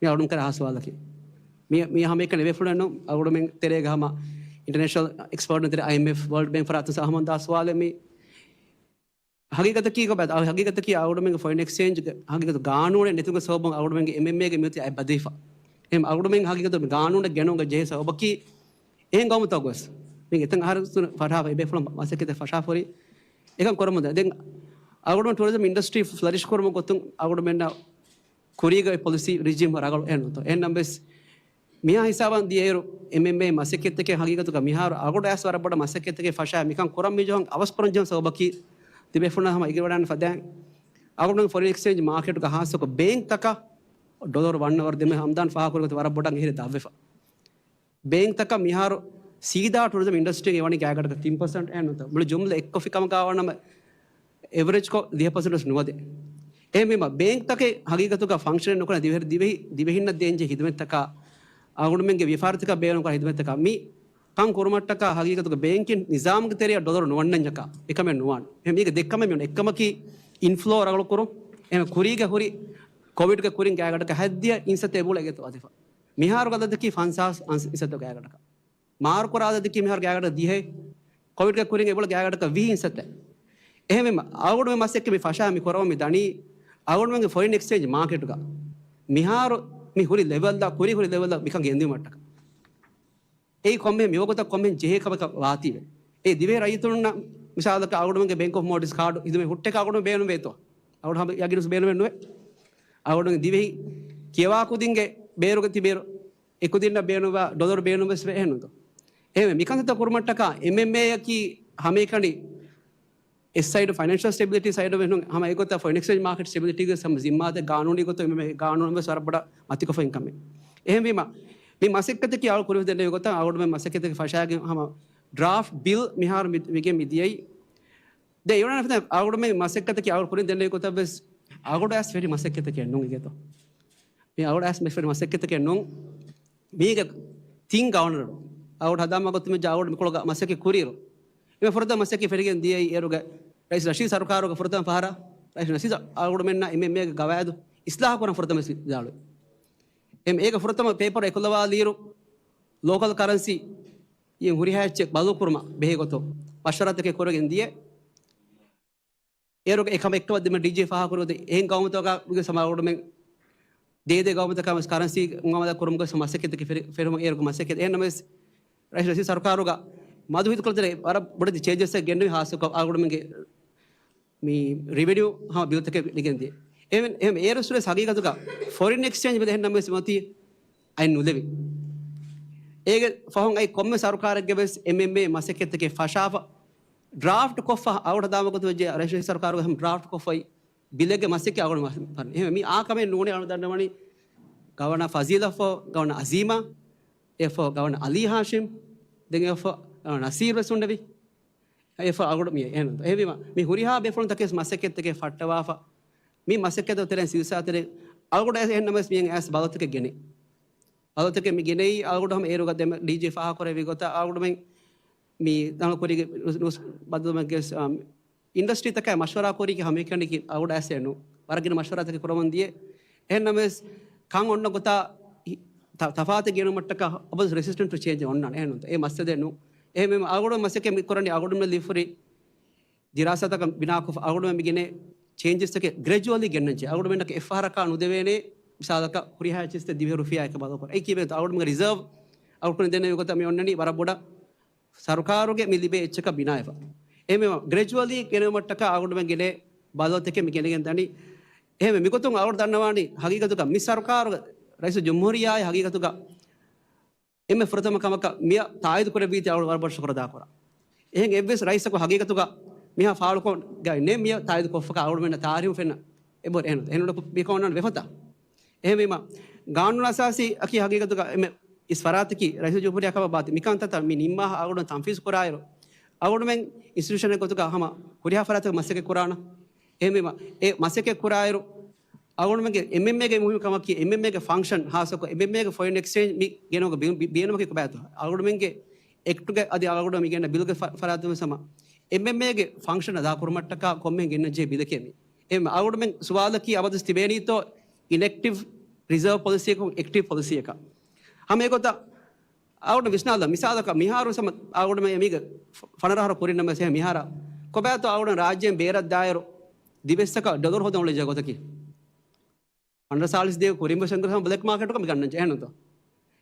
މި އަޅުން ކަރާ ހާ ސުވާލަކީ. މި، މި ހަމައެކަނި އެބޭފުޅެއްނު އަޅުގަނޑުމެން ތެރޭގަ ހަމަ އިންޓަރނޭޝަނަލް އެކްސްޕާޓުން ތެރޭ އައިއެމްއެފް، ވަރލްޑް ބޭންކް ފަރާތުން ހަމަ ދާ ސުވާލެއް މި. ހަގީގަތަކީ ކޮބާ؟ އަ، ހަގީގަތަކީ އަޅުގަނޑުމެންގެ ފޮރިން އެކްސްޗޭންޖްގެ ހަގީގަތު ގާނޫނެއް ނެތުމުގެ ސަބަބުން އަޅުގަނޑުމެންގެ އެމްއެމްއޭގެ މިއޮތީ އަތް ބަދިފަ. އެހެން އަޅުގަނޑުމެން ހަގީގަތު ގާނޫނެއް ގެނުމުގެ ޖެހޭ ސަބަބަކީ އެހެން ގައުމުތަކު ވެސް މި އެތަން އަހަރު ފަށާފަ އެބޭފުޅުން މަސައްކަތެއް ފަށާފަ ހުރި އެކަން ކުރަމުން ދެން އަޅުގަނޑު ޓޫރިޒަމް އިންޑަސްޓްރީ ފްލަރިޝް ކުރުމުގެ ގޮތުން އަޅުގަނޑުމެންނަށް ކުރީގަ އޮތް ޕޮލިސީ ރިޖީމް ރަނގަޅު އެހެންނުތޯ؟ އެހެންނަމަވެސް މިހާ ހިސާބަށް ދިޔައިރު އެމްއެމްއޭ މަސައްކަތްތަކެއް ހަގީގަތުގަ މިހާރު އަޅުގަނޑަށް ވަރަށް ބޮޑަށް މަސައްކަތްތަކެއް ފަށާ މިކަން ކުރަން މިޖެހުން އަވަސް ކުރަން ޖެހުނު ސަބަބަކީ ތިބޭފުޅުން ހަމަ އިގެވަޑައިގަންނަ ފަދައިން އަޅުގަނޑު ފޮރިން އެކްސްޗޭންޖް މާކެޓުގަ ހާއްސަކޮށް ބޭންކްތަކަށް ޑޮލަރު ވަންނަ ވަރު ދެމެ ހަމްދާން ފާހަގަކުރި ގޮތަށް ވަރަށް ބޮޑަށް އެހެރެ ދަށްވެފަ. ބޭންކްތަކަށް މިހާރު ސީދާ ޓޫރިޒަމް އިންޑަސްޓްރީގެ ވަނީ ގާތްގަނޑަކަށް ތިން ޕަސެންޓް އެހެންނުތޯ؟ މުޅި ޖުމްލަ އެއްކޮށްފި ކަމަކާ ވަނަމަ އެވްރެޖްކޮށް ދިހަ ޕަސެންޓް ވެސް ނުވަދެ. އެހެންވީމަ ބޭންކްތަކެއް ހަގީގަތުގަ ފަންކްޝަނެއް ނުކުރާ ދިވެހި-، ދިވެހި-، ދިވެހިންނަށް ދޭންޖެހޭ ހިދުމަތްތަކާ އަޅުގަނޑުމެންގެ ވިޔަފާރިތަކަށް ބޭނުންކުރާ ހިދުމަތްތަކާ މި ކަން ކުރުމަށްޓަކާ ހަގީގަތުގަ ބޭންކިން ނިޒާމުގެ ތެރެއަށް ޑޮލަރު ނުވަންނަންޏަކާ އެކަމެއް ނުވާނެ. އެހެން މީގެ ދެއްކަމެއް މިއޮން އެއްކަމަކީ އިންފްލޯ ރަނގަޅުކުރުން. އެހެން ކުރީގަ ހުރި ކޮވިޑްގެ ކުރިން ގާތްގަނޑަކަށް ހަތްދިހަ އިންސައްތަ އެބައުޅޭ އެގޮތަށް ވަދެފަ. މިހާރު އަދަދަކީ ފަންސާސް އިންސައްތަ ގާތްގަނޑަކަށް. މާރުކުރާ އަދަދަކީ މިހާރު ގާތްގަނޑަކަށް ދިހައެއް. ކޮވިޑްގެ ކުރިން އެބައުޅޭ ގާތްގަނޑަކަށް ވިހި އިންސައްތަ. އެހެންވީމަ އަޅުގަނޑު މި މަސައްކަތް މި ފަށާ މި ކުރަމުން މި ދަނީ އަޅުގަނޑުމެންގެ ފޮރިން އެކްސްޗޭންޖް މާކެޓުގަ މިހާރު މި ހުރި ލެވެލްއަށް، ކުރި ހުރި ލެވެލްއަށް މިކަން ގެންދިއުމަށްޓަކާ، އެއީ ކޮންމެ މިވަގުތަށް ކޮންމެ ޖެހޭ ކަމަކަށް ވާތީވެ. އެ ދިވެހި ރައްޔިތުންނަށް މިސާލަކަށް އަޅުގަނޑުމެންގެ ބޭންކް އޮފް މޯޓްގޭޖް ކާޑު ހިދުމަތް ހުއްޓޭކަށް އަޅުގަނޑު ބޭނުންވޭތޯ؟ އަޅުގަނޑު ހަމަ ޔަގީނުން ބޭނުމެއް ނުވޭ. އަޅުގަނޑު ދިވެހި ކިޔަވާ ކުދިންގެ ބޭރުގަ ތިބޭރު، އެ ކުދިންނަށް ބޭނުންވާ ޑޮލަރު ބޭނުން ވެސް ވޭ އެހެންނުތޯ؟ އެހެންވެ، މިކަންތައްތައް ކުރުމަށްޓަކާ އެމްއެމްއޭއަކީ ހަމައެކަނި އެއް ސައިޑު ފައިނޭންޝަލް ސްޓެބިލިޓީ ސައިޑު ވެސް ނޫން، ހަމަ އެގޮތަށް ފޮރިން އެކްސްޗޭންޖް މާކެޓް ސްޓެބިލިޓީގެ ހަމަ ޒިންމާދޭ ގާނޫނީ ގޮތުން އެމްއެމްއޭ ގާނޫނު ވެސް ވަރަށް ބޮޑަށް މަތިކޮށްފައި ކަމެއް. އެހެންވީމަ، މި މަސައްކަތަކީ އަޅު ކުރި ދެންނެވި ގޮތަށް އަޅުގަނޑުމެން މަސައްކަތަކީ ފަށާގެން ހަމަ ޑްރާފްޓް ބިލް މިހާރު މި، މިގެން މި ދިޔައީ. ދެ އިވަނަ ފިތަ އަޅުގަނޑުމެން މަސައްކަތަކީ އަޅު ކުރި ދެންނެވި ގޮތަށް ވެސް އަޅުގަނޑު އައިސް ފެށި މަސައްކަތަކެއް ނޫން އިގޭތޯ. މި އަޅުގަނޑު އައިސް ފެށި މަސައްކަތަކެއް ނޫން. މީގެ ތިން ގަވަނަރު އަޅުގަނޑު ހަދާ މަގުތު މި އަޅުގަނޑު މިކޮޅުގަ މަސައްކަތް ކުރިއިރު، އެމެ ފުރަތަމަ މަސައްކަތް ފެށިގެން ދިޔައީ އޭރުގެ ރައީސް ނަޝީދު ސަރުކާރުގެ ފުރަތަމަ ފަހަރަށް. ރައީސް ނަޝީދު އަޅުގަނޑުމެންނަށް އެމްއެމްއޭގެ ގަވާއިދު އިސްލާހު ކުރަން ފުރަތަމަ ވިދާޅުވި. އެމް އޭގެ ފުރަތަމަ ޕޭޕަރު އެކުލަވާލިއިރު، ލޯކަލް ކަރަންސީ އިން ހުރިހާ އެއްޗެއް ބަދަލުކުރުމަށް ބެހޭ ގޮތުން މަޝްވަރާތަކެއް ކުރެގެން ދިޔަ. އޭރުގެ އެކަމަށް އެއްކަމަށް ދެމެ ޑީޖީ ފާހަގަކުރެވޭ އެހެން ގައުމުތަކުގަ ވެސް ހަމަ އަޅުގަނޑުމެން ދޭދޭ ގައުމުތަކާ ވެސް ކަރަންސީ މުއާމަލާ ކުރުމުގެ މަސައްކަތްތަކެއް ފެރި، ފެރުމަށް އޭރުގެ މަސައްކަތް. އެހެން ނަމަވެސް ރައީސް ނަޝީދު ސަރުކާރުގަ މަދު ހިތުކަޅުތެރޭ ވަރަށް ބޮޑެތި ޗޭންޖަސްއެއް ގެންނެވި ހާއްސަކޮށް އަޅުގަނޑުމެންގެ މި ރެވެނިއު ހަމަ ބިލްތަކެއް ނެގެންދިޔަ. އެހެން، އެހެން އޭރު ސުރެސް ހަގީގަތުގަ ފޮރިން އެކްސްޗޭންޖް ބިލް އެހެން ނަމަވެސް މަތީ އައިން ނުލެވި. އޭގެ ފަހުން އައި ކޮންމެ ސަރުކާރެއްގެ ވެސް އެމްއެމްއޭ މަސައްކަތްތަކެއް ފަށާފަ، ޑްރާފްޓް ކޮށްފަ، އަޅުގަނޑު ހަދާ މަގުތު ވެއްޖެ ރައީސް ސަރުކާރުގެ ހަމަ ޑްރާފްޓް ކޮށްފައި ބިލެއްގެ މަސައްކަތް އަޅުގަނޑު މަ-، ފަން. އެހެން މި އާ ކަމެއް ނޫނޭ. އަޅުގަނޑު ދަންނަވަނީ ގަވަނަރ ފަޒީލަށްފަ، ގަވަނަރ އަޒީމާ، އެފަ ގަވަނަރ އަލީ ހާޝިމް، ދެން އެފަ ގަވަނަރ ނަސީރު ވެސް ހުންނެވި. އެފަ އަޅުގަނޑު މި އެހެން. އެހެންވީމަ، މި ހުރިހާ ބޭފުޅުންތަކެސް މަސައްކަތްތަކެއް ފައްޓަވާފަ، މި މަސައްކަތު ތެރެއިން ސިލްސާ ތެރެއިން އަޅުގަނޑު އެހެން ނަމަވެސް މިއަށް އައިސް ބަލަތަކެއް ގެނެ. ބަލަތަކެއް މި ގެނެއީ އަޅުގަނޑު ހަމަ އޭރުގަ ދެމެ ޑީޖީ ފާހަގަކުރެއްވި ގޮތަށް އަޅުގަނޑުމެން މި ދަނަ ކުރީގެ ނޫސް ބަދަލުމެއްގެ، އާ، އިންޑަސްޓްރީތަކާ މަޝްވަރާ ކުރީކީ ހަމައެކަނިކި އަޅުގަނޑު އައިސް ނޫ. ވަރަށް ގިނަ މަޝްވަރާތަކެއް ކުރަމުން ދިޔަ. އެހެން ނަމަވެސް ކަން އޮންނަ ގޮތާ ތަ-، ތަފާތެއް ގެނުމަށްޓަކާ އަބަދު ރެސިސްޓެންޓް ޓު ޗޭންޖް އޮންނާނެ. އެހެން ނޫންތަ؟ އެ މައްސަލައެއް ނޫ. އެހެންވީމަ އަޅުގަނޑު މަސައްކަތް މި ކުރަނީ އަޅުގަނޑުމެން ލިޔުފުރި ދިރާސާތަކަށް ބިނާކޮށްފަ އަޅުގަނޑުމެން މި ގެނޭ ޗޭންޖަސްތަކެއް ގްރެޖުއަލީ ގެންނަންޖެހޭ. އަޅުގަނޑުމެންނަކަށް އެއްފަހަރަކާ ނުދެވޭނެ މިސާލަކަށް ހުރިހާ އެއްޗެއް ދިވެހި ރުފިޔާ އެކަށް ބަދަލުކުރަން. އެއީ ކީއްވެގެންތޯ؟ އަޅުގަނޑުމެންގެ ރިޒާވް އަޅުގަނޑު ދެންނެވި ގޮތަށް މި އޮންނަނީ ވަރަށް ބޮޑަށް ސަރުކާރުގެ މި ލިބޭ އެއްޗަކަށް ބިނާވެފަ. އެހެންވީމަ ގްރެޖުއަލީ ގެނެވުމަށްޓަކާ އަޅުގަނޑުމެން ގެނޭ ބަދަލުތަކެއް މި ގެނެގެން ދަނީ. އެހެންވެ މިގޮތުން އަޅުގަނޑު ދަންނަވާނީ ހަގީގަތުގަ މި ސަރުކާރުގެ ރައީސުލްޖުމްހޫރިއްޔާއި ހަގީގަތުގަ އެންމެ ފުރަތަމަ ކަމަކަށް މިއަށް ތާއީދު ކުރެއްވީތީ އަޅުގަނޑު ވަރަށް ބޮޑަށް ޝުކުރު އަދާކުރާ. އެހެން އެއްވެސް ރައީސަކު ހަގީގަތުގަ މިހާ ފާޅުކޮށް ގައި ނެއް މިއަށް ތާއީދު ކޮށްފަކާ އަޅުގަނޑުމެންނަށް ތާރީހުން ފެންނަ އެބަހުރި އެހެން. އެހެން ބިކޮން ވެފަތާ. އެހެންވީމަ، ގާނޫނު އަސާސީ އަކީ ހަގީގަތުގަ އެންމެ އިސް ފަރާތަކީ ރައީސުލްޖުމްހޫރިއްޔާ ކަމަށް ބާތި. މިކަންތައްތައް މި ނިންމާ އަޅުގަނޑު ތަންފީޒު ކުރާއިރު، އަޅުގަނޑުމެން އިންސްޓިޓިއުޝަނެއް ގޮތުގަ ހަމަ ހުރިހާ ފަރާތަކު މަސައްކަތް ކުރާނަ. އެހެންވީމަ، އެ މަސައްކަތް ކުރާއިރު، އަޅުގަނޑުމެންގެ އެމްއެމްއޭގެ މުހިންމު ކަމަކީ، އެމްއެމްއޭގެ ފަންކްޝަން ހާއްސަކޮށް، އެމްއެމްއޭގެ ފޮރިން އެކްސްޗޭންޖް މި ގެނުމުގެ ބި-، ބި-، ބޭނުމަކީ ކޮބާތޯ؟ އަޅުގަނޑުމެންގެ އެކްޓުގެ އަދި އަޅުގަނޑު މި ގެންނަ ބިލްގެ ފަ-، ފަރާތުން ވެސް ހަމަ އެމްއެމްއޭގެ ފަންކްޝަން އަދާކުރުމަށްޓަކާ ކޮންމެހެން ގެންނަން ޖެހޭ ބިލެކޭ މި. އެ އަޅުގަނޑުމެން ސުވާލަކީ އަބަދުވެސް ތިބޭނީތޯ އިންއެކްޓިވް ރިޒާވް ޕޮލިސީއަކުން އެކްޓިވް ޕޮލިސީއަކަށް؟ ހަމަ އެގޮތަށް އަޅުގަނޑު ވިސްނާލަން. މިސާލަކަށް މިހާރު ވެސް ހަމަ އަޅުގަނޑުމެން މީގެ ފަ-، ފަނަރަ އަހަރު ކުރިން ނަމަވެސް އެހެން މިހާރަށް ކޮބާތޯ އަޅުގަނޑު ރާއްޖޭން ބޭރަށް ދާއިރު ދިވެއްސަކަށް ޑޮލަރު ހޯދަން އުޅެން ޖެހޭ ގޮތަކީ. ފަނަރަ ސާޅީސް ދޭ ކުރިން ވެސް އެންގުރަ ހަމަ ބްލެކް މާކެޓުގަ މި ގަންނަން ޖެހޭނުތޯ؟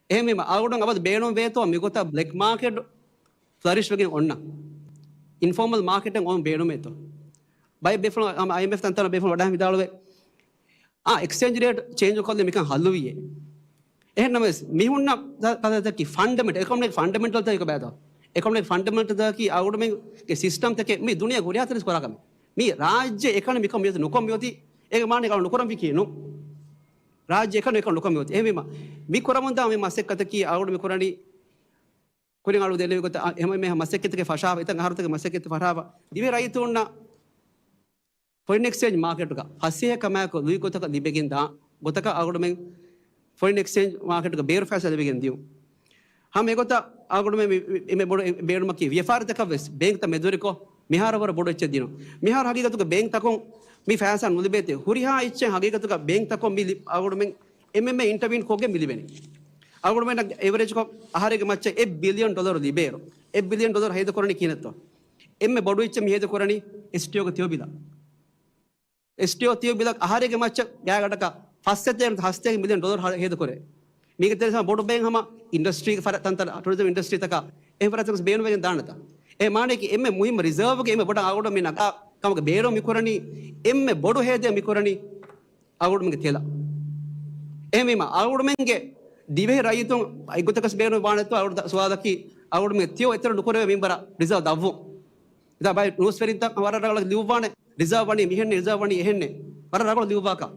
އެހެންވީމަ އަޅުގަނޑު އަބަދު ބޭނުން ވޭތޯ މިގޮތަށް ބްލެކް މާކެޓް ފްލަރިޝް ވެގެން އޮންނަ؟ އިންފޯމަލް މާކެޓެއް އޮން ބޭނުމޭތޯ؟ ބައެއް ބޭފުޅުން ހަމަ އައިއެމްއެފް ތަންތަނަށް ބޭފުޅުން ވަޑައި ވިދާޅުވޭ، އާ، އެކްސްޗޭންޖް ރޭޓް ޗޭންޖު ކޮށްލެ މިކަން ހައްލުވިއޭ. އެހެން ނަމަވެސް، މި ހުންނަ ތަ-، ތަ-، ތަކީ ފަންޑަމެންޓަލް، އެކޮނޮމިކް ފަންޑަމެންޓަލް ތަކީ ކޮބާތޯ؟ އެކޮނޮމިކް ފަންޑަމެންޓަލް ތަކީ އަޅުގަނޑުމެންގެ ސިސްޓަމް ތަކެއް މި ދުނިޔޭ ހުރިހާ ތަނެއް ކުރާ ކަމެއް. މި ރާއްޖެ އެކަނި މިކަން މިއޮތީ ނުކޮށް މިއޮތީ، އޭގެ މާނަ އެކަނި ނުކުރަން ފިކީ ނޫ. ރާއްޖެ އެކަނި އެކަނި ނުކޮށް މިއޮތީ. އެހެންވީމަ، މި ކުރަމުންދާ މި މަސައްކަތަކީ އަޅުގަނޑު މި ކުރަނީ ކުރިން އަޅު ދެންނެވި ގޮތަށް، އަ، ހަމަ މި މަސައްކަތަކެއް ފަށާފަ، އެތަން އަހަރުތަކެއް މަސައްކަތެއް ފަށާފަ، ދިވެހި ރައްޔިތުންނަށް ފޮރިން އެކްސްޗޭންޖް މާކެޓުގަ ފަސޭހަ ކަމާއެކު ލުއި ގޮތަކަށް ލިބިގެން ދާ ގޮތަކަށް އަޅުގަނޑުމެން ފޮރިން އެކްސްޗޭންޖް މާކެޓުގަ ބޭރު ފައިސާ ލިބިގެން ދިޔުން. ހަމަ އެގޮތަށް އަޅުގަނޑުމެން މި، މި، މި ބޮޑު ބޭނުމަކީ ވިޔަފާރިތަކަށް ވެސް ބޭންކްތައް މެދުވެރިކޮށް، މިހާރު ވަރަށް ބޮޑު އެއްޗެއް ދިނުން. މިހާރު ހަގީގަތުގަ ބޭންކްތަކުން މި ފައިސާ ނުލިބޭތީ. ހުރިހާ އެއްޗެއް ހަގީގަތުގަ ބޭންކްތަކުން މި ލި-، އަޅުގަނޑުމެން އެމްއެމްއޭ އިންޓަވީން ކޮށްގެން މި ލިބެނީ. އަޅުގަނޑުމެންނަށް އެވަރޭޖްކޮށް އަހަރެއްގެ މައްޗަށް އެއް ބިލިއަން ޑޮލަރު ލިބޭއިރު، އެއް ބިލިއަން ޑޮލަރު ހޭދަކުރަނީ ކިހިނެއްތޯ؟ އެންމެ ބޮޑު އެއްޗެއް މި ހޭދަކުރަނީ އެސްޓީއޯގެ ތިޔަ ބިލަށް. އެސްޓީއޯ ތިޔަ ބިލަށް އަހަރެއްގެ މައްޗަށް ގާތްގަނޑަކަށް ފަސް ސަތޭކަ ހަސަތޭކަ މިލިއަން ޑޮލަރު ހަ-، ހޭދަކުރޭ. މީގެ ތެރޭ ބޮޑު ބޭން ހަމަ އިންޑަސްޓްރީގެ ފަރ-، ތަންތަން ޓުރިޒަމް އިންޑަސްޓްރީތަކަށް އެހެން ފަރާތްތަކުން ބޭނުންވެގެން ދާނެތަ؟ އެ މާނައަކީ އެންމެ މުހިއްމު ރިޒާވްގެ އެންމެ ބޮޑަށް އަޅުގަނޑު މި ނަގާ ކަމުގެ ބޭނުން މި ކުރަނީ، އެންމެ ބޮޑު ހޭދައެއް މި ކުރަނީ އަޅުގަނޑުމެންގެ ތެލަށް. އެހެންވީމަ އަޅުގަނޑުމެންގެ ދިވެހި ރައްޔިތުން އެއްގޮތަކަސް ބޭނުން ވާނެތޯ އަޅުގަނޑު ސުވާލަކީ، އަޅުގަނޑުމެންގެ ތިޔަ އެތެރެ ނުކުރެވޭ މިންވަރަށް ރިޒާވް ދަށްވުން. އެދާ ބައެއް ނޫސްވެރިންތައް ވަރަށް ރަނގަޅަށް ލިޔުއްވާނެ، ރިޒާވް ވަނީ މިހެން، ރިޒާވް ވަނީ އެހެންނެއް. ވަރަށް ރަނގަޅަށް ލިޔުއްވާކަށް.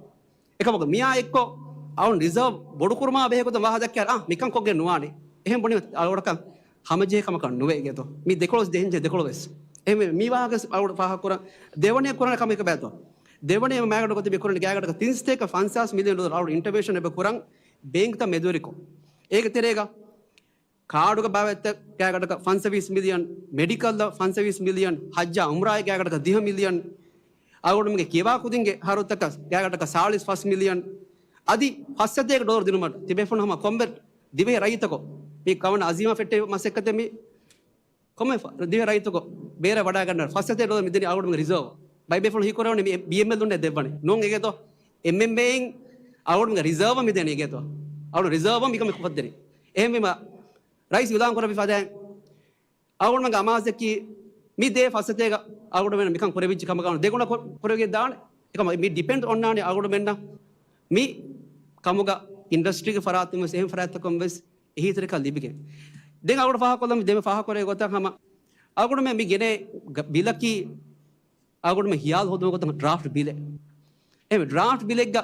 އެކަމަކު މިއާ އެއްކޮށް އަޅުން ރިޒާވް ބޮޑުކުރުމާ ބެހޭ ގޮތަށް ވާހަކަ ދައްކާ، އާ، މިކަން ކޮށްގެން ނުވާނެ. އެހެން ބުނީ އަޅުގަނޑަކަށް ހަމަޖެހޭ ކަމަކަށް ނުވޭ އިގޭތޯ. މި ދެކޮޅުވެސް ދެހިންޖެ ދެކޮޅުވެސް. އެހެންވެ މި ވާހަކަ ވެސް އަޅުގަނޑު ފާހަގަ ކުރަން. ދެވަނަ ކުރަން ކަމެއް ބޭތޯ. ދެވަނަ މާގަނޑު ގޮތެއް މި ކުރަނީ ގާތްގަނޑަކަށް ތިން ސަތޭކަ ފަންސާސް މިލިއަން ޑޮލަރު އަޅުގަނޑު އިންޓަވެންޝަން އެބަ ކުރަން ބޭންކްތައް މެދުވެރިކޮށް. އޭގެ ތެރޭގަ ކާޑުގެ ބާވަތްތައް ގާތްގަނޑަކަށް ފަންސަވީސް މިލިއަން، މެޑިކަލްއަށް ފަންސަވީސް މިލިއަން، ހައްޖާ އުމްރާއަށް ގާތްގަނޑަކަށް ދިހަ މިލިއަން، އަޅުގަނޑުމެންގެ ކިޔަވާ ކުދިންގެ ހަރަދުތަކަށް ގާތްގަނޑަކަށް ސާޅީސް ފަސް މިލިއަން، އަދި ފަސް ސަތޭކަ ޑޮލަރު ދިނުމަށް ތިބޭފުޅުން ހަމަ ކޮންމެ ދިވެހި ރައްޔިތަކު މި ކަމަން އަޒީމާ ފެއްޓެވި މަސައްކަތެއް މި ކޮންމެ ފަ-، ދިވެހި ރައްޔިތަކު ބޭރަށް ވަޑައިގަންނަ ފަސް ސަތޭކަ ޑޮލަރު މިދެނީ އަޅުގަނޑުމެންގެ ރިޒާވް. ބައެއް ބޭފުޅުން ހީކުރެވުނީ މި ބީއެމްއެލް އުންނަ ދެއްވަނީ. ނޫން އެގޭތޯ. އެމްއެމްއޭއިން އަޅުގަނޑުމެންގެ ރިޒާވް މިދެނީ އެގޭތޯ. އަޅުގަނޑު ރިޒާވް މިކަމެއް ކޮށްދެނީ. އެހެންވީމަ ރައީސް އިޢުލާން ކުރެއްވި ފަދައިން އަޅުގަނޑުމެންގެ އަމާޒަކީ މި ދޭ ފަސް ސަތޭކަ އަޅުގަނޑުމެން މިކަން ކުރެވިއްޖެ ކަމަކާ ދެގުނަ ކު-، ކުރެވިގެން ދާނެ. އެކަމަ މި ޑިޕެންޑް އޮންނާނީ އަޅުގަނޑުމެންނަށް މި ކަމުގަ އިންޑަސްޓްރީގެ ފަރާތުން ވެސް އެހެން ފަރާތްތަކުން ވެސް އެހީތެރިކަން ލިބިގެން. ދެން އަޅުގަނޑު ފާހަގަކޮށްލަން ދެން ފާހަގަކުރޭ ގޮތަށް ހަމަ އަޅުގަނޑުމެން މި ގެނޭ ގ-، ބިލަކީ އަޅުގަނޑުމެން ހިޔާލު ހޯދުމަށް ގޮތަށް ޑްރާފްޓް ބިލެއް. އެހެން ޑްރާފްޓް ބިލެއްގަ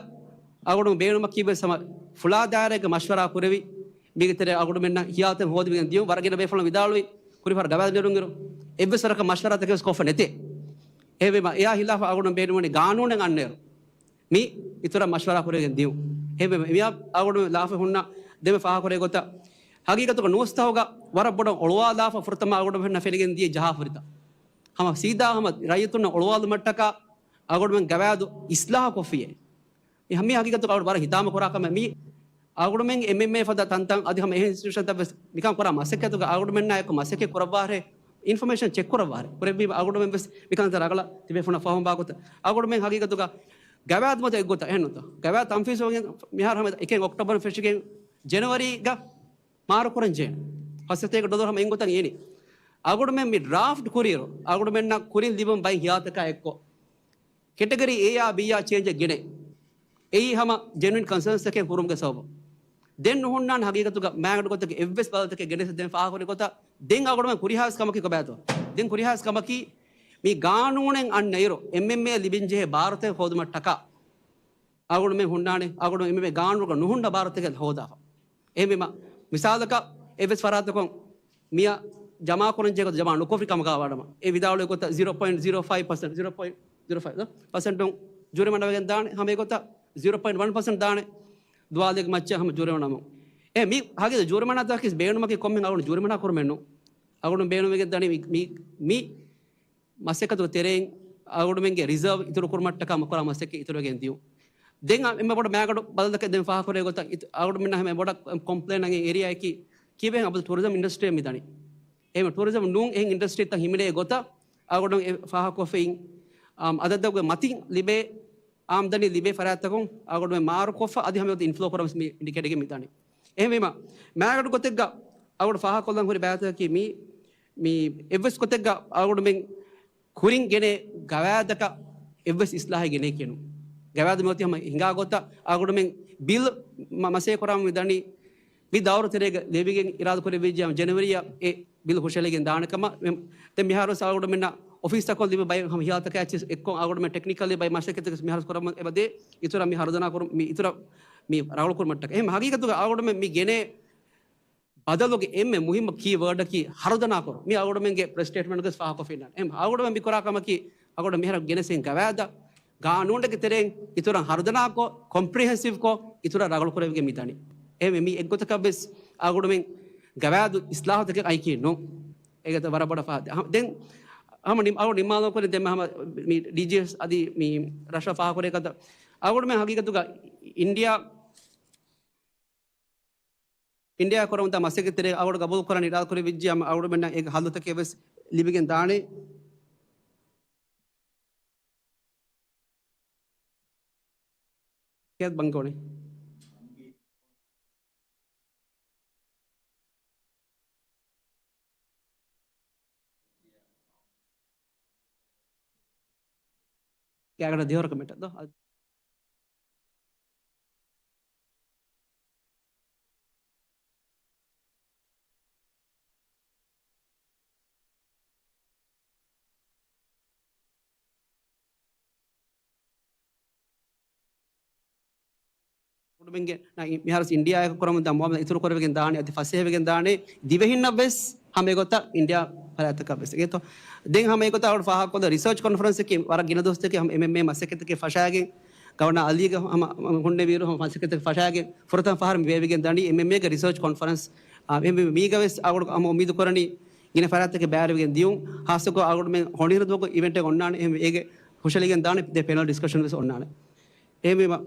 އަޅުގަނޑު ބޭނުމަކީ ވެސް ހަމަ ފުޅާ ދާއިރާގެ މަޝްވަރާ ކުރެވި، މީގެ ތެރޭ އަޅުގަނޑުމެންނަށް ހިޔާލުތައް ހޯދިގެން ދިޔުން. ވަރަށް ގިނަ ބޭފުޅުން ވިދާޅުވި، ކުރިފަރ ގަވާއިދު ނެރުންއިރު އެއްވެސް ވަރަކަށް މަޝްވަރާތަކެއް ވެސް ކޮށްފަ ނެތޭ. އެހެންވީމަ އެއާ ހިލާފަށް އަޅުގަނޑު ބޭނުންވަނީ ގާނޫނެއް އަންނައިރު މި އިތުރަށް މަޝްވަރާ ކުރެވިގެން ދިޔުން. އެހެންވެ، މިއާ އަޅުގަނޑު ލާފަ ހުންނަ ދެމެ ފާހަގަކުރޭ ގޮތަށް، ހަގީގަތުގަ ނޫސްތަހުގަ ވަރަށް ބޮޑަށް އޮޅުވާލާފަ ފުރަތަމަ އަޅުގަނޑުމެންނަށް ފެނިގެން ދިޔަ ޖަހާ ހުރިތަ. ހަމަ ސީދާ ހަމަ ރައްޔިތުންނަށް އޮޅުވާލުމަށްޓަކާ އަޅުގަނޑުމެން ގަވާއިދު އިސްލާހު ކޮށްފިޔޭ. މި ހަމަ ހަގީގަތުގަ އަޅުގަނޑު ވަރަށް ހިތާމަ ކުރާ ކަމެއް. މި އަޅުގަނޑުމެން އެމްއެމްއޭ ފަދަ ތަންތަން އަދި ހަމަ އެހެން އިންސްޓިޓިއުޝަންތައް ވެސް މިކަން ކުރާ މަސައްކަތުގަ އަޅުގަނޑުމެންނާ އެއްކޮށް މަސައްކަތް ކުރައްވާހެ، އިންފޮމޭޝަން ޗެކް ކުރައްވާހެ. ކުރެއްވީމަ އަޅުގަނޑުމެން ވެސް މިކަންތައް ރަނގަޅަށް ތިބޭފުޅުންނަށް ފަހުމް ވާގޮތަށް އަޅުގަނޑުމެން ހަގީގަތުގަ ގަވާއިދު މަތަ އެއްގޮތަށް އެހެންނުތަ؟ ގަވާއިދު ތަންފީޒުވެގެން މިހާރު ހަމަ އެކެއް އޮކްޓޯބަރުން ފެށިގެން ޖެނުއަރީގަ މާރުކުރަން ޖެހޭނެ. ފަސް ސަތޭކަ ޑޮލަރު ހަމަ އެންގޮތަށް އިނީ. އަޅުގަނޑުމެން މި ޑްރާފްޓް ކުރިއިރު އަޅުގަނޑުމެންނަށް ކުރިން ލިބުން ބައި ހިޔާތަކާ އެއްކޮށް ކެޓަގަރީ އޭއާ ބީއާ ޗޭންޖެއް ގެނެ. އެއީ ހަމަ ޖެނުއިން ކޮންސާންސްތަކެއް ހުރުމުގެ ސަބަބު. ދެން ނުހުންނާނެ ހަގީގަތުގަ މާގަނޑު ގޮތަކަށް އެއްވެސް ބަދަލުތަކެއް ގެނެސް ދެން ފާހަގަކުރި ގޮތަށް ދެން އަޅުގަނޑުމެން ކުރިހާސް ކަމަކީ ކޮބާތޯ؟ ދެން ކުރިހާސް ކަމަކީ މި ގާނޫނެއް އަންނައިރު އެމްއެމްއޭ ލިބިންޖެހޭ ބާރުތައް ހޯދުމަށްޓަކާ އަޅުގަނޑުމެން ހުންނާނެ، އަޅުގަނޑު އެމްއެމްއޭ ގާނޫނުގަ ނުހުންނަ ބާރުތަކެއް ހޯދާފަ. އެހެންވީމަ، މިސާލަކަށް އެއްވެސް ފަރާތަކުން މިއަށް ޖަމާކުރަން ޖެހޭގޮތަށް ޖަމާ ނުކޮށްފި ކަމަކާ ވާނަމަ، އެ ވިދާޅުވި ގޮތަށް ޒީރޯ ޕޮއިންޓް ޒީރޯ ފައިވް ޕަސެންޓް، ޒީރޯ ޕޮއިންޓް ޒީރޯ ފައިވް ޕަސެންޓުން ޖުރިމަނާވެގެން ދާނެ، ހަމަ އެގޮތަށް ޒީރޯ ޕޮއިންޓް ވަން ޕަސެންޓް ދާނެ ދުވާލެއްގެ މައްޗަށް ހަމަ ޖުރިމަނާ ނަމުން. އެ މި ހަގީގަތު ޖުރިމަނާތަކަކީ ބޭނުމަކީ ކޮންމެ އަޅުގަނޑު ޖުރިމަނާ ކުރުމެއް ނޫން. އަޅުގަނޑު ބޭނުމެގެން ދަނީ މި، މި، މި މަސައްކަތުގެ ތެރެއިން އަޅުގަނޑުމެންގެ ރިޒާވް އިތުރު ކުރުމަށްޓަކާ ކުރާ މަސައްކަތް އިތުރުވެގެން ދިޔުން. ދެން އަ-، އެންމެ ބޮޑު މާގަނޑު ބަދަލުތަކެއް ދެން ފާހަގަކުރޭ ގޮތަށް އިތު-، އަޅުގަނޑުމެންނަށް ހަމަ ބޮޑަށް ކޮމްޕްލެއިން އަންގެ އޭރިއާއަކީ ކީއްވެހެން އަބަދު ޓޫރިޒަމް އިންޑަސްޓްރީއަށް މިދަނީ. އެހެން ޓޫރިޒަމް ނޫން އެހެން އިންޑަސްޓްރީތައް ހިމެނޭ ގޮތަށް އަޅުގަނޑު އެ ފާހަގަކޮށްފައި، އާ، އަދަދުގެ މަތިން ލިބޭ އާމްދަނީ ލިބޭ ފަރާތްތަކުން އަޅުގަނޑުމެން މާރުކޮށްފަ އަދި ހަމަ އިންފްލޯ ކުރަން ވެސް މި އިންޑިކޭޓްގެ މިދަނީ. އެހެންވީމަ، މާގަނޑު ގޮތެއްގަ އަޅުގަނޑު ފާހަގަކޮށްލަން ހުރި ބާތަކަކީ މި، މި އެއްވެސް ގޮތެއްގަ އަޅުގަނޑުމެން ކުރިން ގެނޭ ގަވާއިދަކަށް އެއްވެސް އިސްލާހެއް ގެނެއް ކިޔެނު. ގަވާއިދު މިއޮތީ ހަމަ ހިނގާ ގޮތަށް އަޅުގަނޑުމެން ބިލް މަ-، މަސޭ ކުރާމަ މިދަނީ މި ދައުރު ތެރޭގަ ލެވިގެން އިރާދަކުރެއްވިއްޖެ ޖެނުއަރީއަށް އެ ބިލް ހުށަހެޅިގެން ދާނެ ކަމަށް. ދެން މިހާރު ވެސް އަޅުގަނޑުމެންނަށް އޮފީސްތަކުން ލިބި ބައެއް ހަމަ ހިޔާތަކާ އެއްޗެއް އެއްކޮށް އަޅުގަނޑުމެން ޓެކްނިކަލީ ބައެއް މަސައްކަތްތަކެއް މިހާރު ކުރަމުން އެބަދޭ އިތުރަށް މި ހަރުދަނާ ކުރު-، މި އިތުރަށް މި ރަނގަޅު ކުރުމަށްޓަކައި. އެހެން ހަގީގަތުގަ އަޅުގަނޑުމެން މި ގެނޭ ބަދަލުގެ އެންމެ މުހިއްމު ކީ ވާޑަކީ ހަރުދަނާކުރުން. މި އަޅުގަނޑުމެންގެ ޕްރެސް ސްޓޭޓްމަންޓްގަސް ފާހަގަކޮށްފިންނާނެ. އެހެން އަޅުގަނޑުމެން މި ކުރާ ކަމަކީ އަޅުގަނޑު މިހާރު ގެނެސް އިން ގަވާއިދަށް ގާނޫނެއްގެ ތެރެއިން އިތުރަށް ހަރުދަނާކޮށް، ކޮމްޕްރިހެންސިވްކޮށް، އިތުރަށް ރަނގަޅު ކުރެވިގެން މިދަނީ. އެހެންވެ މި އެއްގޮތަކަށް ވެސް އަޅުގަނޑުމެން ގަވާއިދު އިސްލާހުތަކެއް އައިކީ ނޫން. އޭގެތަ ވަރަށް ބޮޑަށް ފާ-، ދެ-، ހަމަ ދެން ހަމަ ނިމް-، އަޅު ނިމާލަކުރެ ދެން ހަމަ މި ޑީޖީއެސް އަދި މި ރަށަށް ފާހަގަކުރޭ ކަންތައް. އަޅުގަނޑުމެން ހަގީގަތުގަ އިންޑިއާ އިންޑިއާ ކުރަމުންދާ މަސައްކަތް ތެރޭ އަޅުގަނޑު ގަބޫލު ކުރަނީ އިރާދަކުރެއްވިއްޖެ ހަމަ އަޅުގަނޑުމެންނަށް އޭގެ ހައްލުތަކެއް ވެސް ލިބިގެން ދާނެ. ކިޔާ ބަންކޮނި. ކިޔާގަނޑަ ދިހަ ކޮމެންޓް ދޯ. އަޅުގަނޑުމެންގެ ނަ-، މިހާރު އިންޑިއާއަކަށް ކުރަމުން ދާ މުއާމަލާ އިތުރު ކުރެވިގެން ދާނެ، އަދި ފަސޭހަވެގެން ދާނެ ދިވެހިންނަށް ވެސް ހަމަ އެގޮތަށް އިންޑިއާ ފަރާތަކަށް ވެސް. އެގެތޯ؟ ދެން ހަމަ އެގޮތަށް އަޅުގަނޑު ފާހަގަކޮށްލަން ރިސާޗް ކޮންފަރެންސް އެކީ ވަރަށް ގިނަ ދުވަސްތަކެއް ހަމަ އެމްއެމްއޭ މަސައްކަތްތަކެއް ފަށާގެން، ގަވަރނަރ އަލީގެ ހަމަ ހުންނެވިއިރު ހަމަ މަސައްކަތްތަކެއް ފަށާގެން ފުރަތަމަ ފަހަރު މި ވެވިގެން ދާނީ އެމްއެމްއޭގެ ރިސާޗް ކޮންފަރެންސް، އާ، އެމްއެމްއޭ މީގަ ވެސް އަޅުގަނޑު ހަމަ އުއްމީދު ކުރަނީ ގިނަ ފަރާތްތަކެއް ބައިވެރިވެގެން ދިޔުން، ހާއްސަކޮށް އަޅުގަނޑުމެން ހޮނިހަރު ދުވަހު އިވެންޓެއް އޮންނާނެ، އެހެން އޭގެ ހުށަހެޅިގެން ދާނެ ދެ ޕެނަލް ޑިސްކަޝަން ވެސް އޮންނާނެ. އެހެންވީމަ،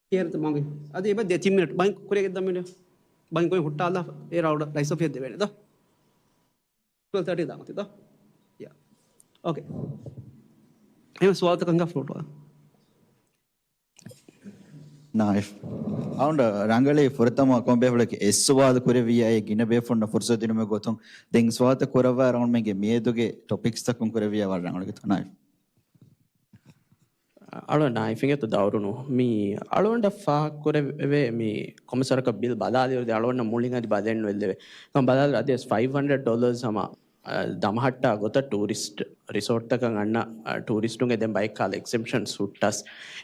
ކޭރަތަ މަގި. އަދި އެބަ ދެ ތިން މިނެޓް ބައިން ކުރިޔަށް ދަ މިނެޓް. ބައިން ކޮއިން ހުއްޓާލާ އޭރަ އަޅުގަނޑަށް ރައީސް އޮފީހަށް ދެވޭނެ ދޯ. ޓްވެލްވް ތާޓީ ދާން އޮތީ ދޯ. ޔާ. އޯކޭ. އެހެން ސުވާލުތަކަށް ހިނގާ ފްލޯޓު. ނާއިފް. އަޅުގަނޑަށް ރަނގަޅީ ފުރަތަމަ ކޮން ބޭފުޅެކޭ އެއް ސުވާލު ކުރެއްވިއްޔާ ގިނަ ބޭފުޅުންނަށް ފުރުސަތު ދިނުމުގެ ގޮތުން ދެން ސުވާލުތައް ކުރައްވާ އަޅުގަނޑުމެންގެ މިއަދުގެ ޓޮޕިކްސްތަކުން ކުރެއްވިއްޔާ ވަރަށް ރަނގަޅު ގޮތަށް ނާއިފް. އަޅު ނާއިފްގެ ދައުރުނު މި އަޅުގަނޑަށް ފާހަގަކުރެވޭ މި ކޮންމެސަރަކަށް ބިލް ބަލާލިއިރު އަޅުގަނޑަށް މުޅިން އަދި ބަލަން ނުވެލެވޭ. ކަން ބަލާލި އަދި ފައިވް ހަންޑްރެޑް ޑޮލަރސް ހަމަ ދަމަހައްޓާ ގޮތަށް ޓޫރިސްޓް ރިސޯޓްތަކަށް އަންނަ، އަ، ޓޫރިސްޓުންގެ ދެން ބައެއް ކާލަ އެކްސެމްޝަންސް ހުއްޓަސް،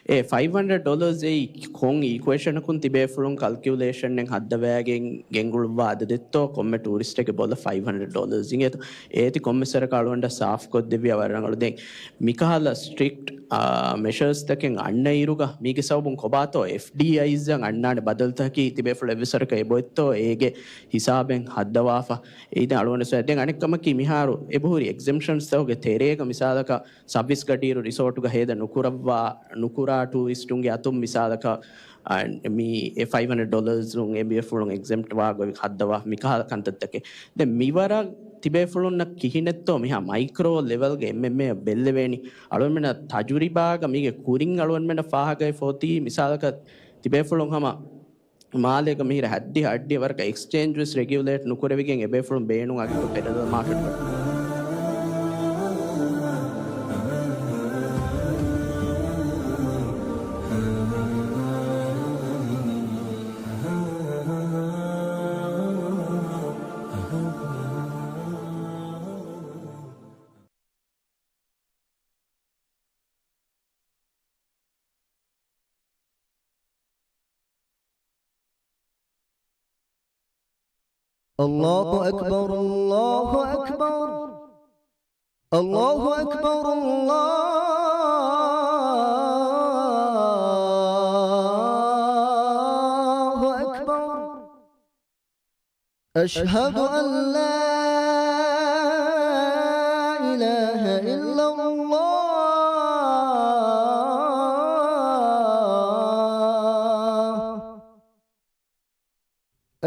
އެ ފައިވް ހަންޑްރެޑް ޑޮލަރސް އެއީ ކޮން އީކުއޭޝަނަކުން ތިބޭފުޅުން ކަލްކިއުލޭޝަނެއް ހައްދަވައިގެން ގެންގުޅުއްވާ އަދަދެއްތޯ ކޮންމެ ޓޫރިސްޓެއްގެ ބޮލަށް ފައިވް ހަންޑްރެޑް ޑޮލަރސް އިނގޭތޯ؟ އޭތި ކޮންމެސް ވަރަކަށް އަޅުގަނޑަށް ސާފްކޮށްދެއްވިއްޔާ ވަރަށް ރަނގަޅު. ދެން މިކަހަލަ ސްޓްރިކްޓް، އާ، މެޝަރސްތަކެއް އަންނައިރުގަ މީގެ ސަބަބުން ކޮބާތޯ އެފްޑީއައިޒްއަށް އަންނާނެ ބަދަލުތަކަކީ ތިބޭފުޅު އެއްވެސް ވަރަކަށް އެބައޮތްތޯ އޭގެ ހިސާބެއް ހައްދަވާފަ. އެއީ ދެން އަޅުގަނޑު ސޮއި. ދެން އަނެއްކަމަކީ މިހާރު އެބަހުރި އެކްޒެމްޝަންސްތަކުގެ ތެރޭގަ މިސާލަކަށް ސައުވީސް ގަޑިއިރު ރިސޯޓުގަ ހޭދަ ނުކުރައްވާ، ނުކުރާ ޓޫރިސްޓުންގެ އަތުން މިސާލަކަށް، އަ، މި އެ ފައިވް ހަންޑްރެޑް ޑޮލަރސް އެ ބޭފުޅުން އެކްޒެމްޕްޓް ވާ ގޮތް ހައްދަވާ މިކަހަލަ ކަންތައްތަކެއް. ދެން މިވަރަށް ތިބޭފުޅުންނަށް ކިހިނެއްތޯ މިހާ މައިކްރޯ ލެވެލްގެ އެމްއެމްއޭ ބެއްލެވޭނީ. އަޅުގަނޑުމެންނަށް ތަޖުރިބާގަ މީގެ ކުރިން އަޅުގަނޑުމެންނަށް ފާހަގަވެފަ އޮތީ މިސާލަކަށް ތިބޭފުޅުން ހަމަ މާލޭގަ މިހިރަ ހައްދިހަ އައްޑިހަ ވަރަކަށް އެކްސްޗޭންޖް ވެސް ރެގިއުލޭޓް ނުކުރެވިގެން އެބޭފުޅުން ބޭނުން އަގެއްގަ ޕެރަލަލް މާކެޓް ވަރަށް. الله أكبر، الله أكبر، الله أكبر، الله أكبر. أشهد أن لا إله إلا الله.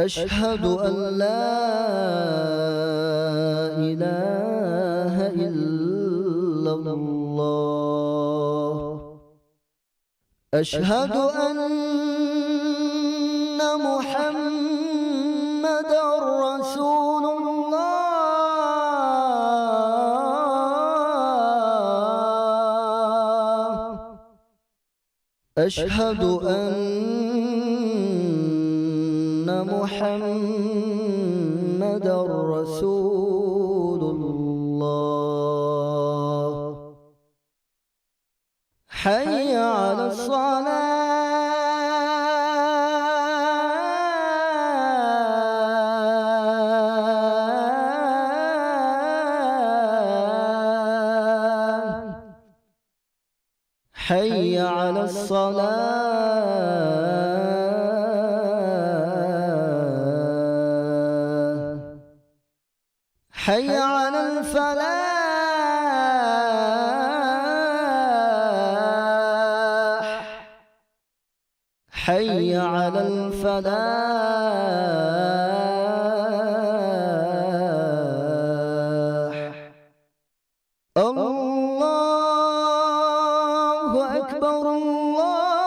أشهد أن لا إله إلا الله. أشهد أن محمدا رسول الله. أشهد أن محمدا رسول الله. حي على الصلاة. حي على الصلاة. حي على الفلاح. حي على الفلاح. الله أكبر، الله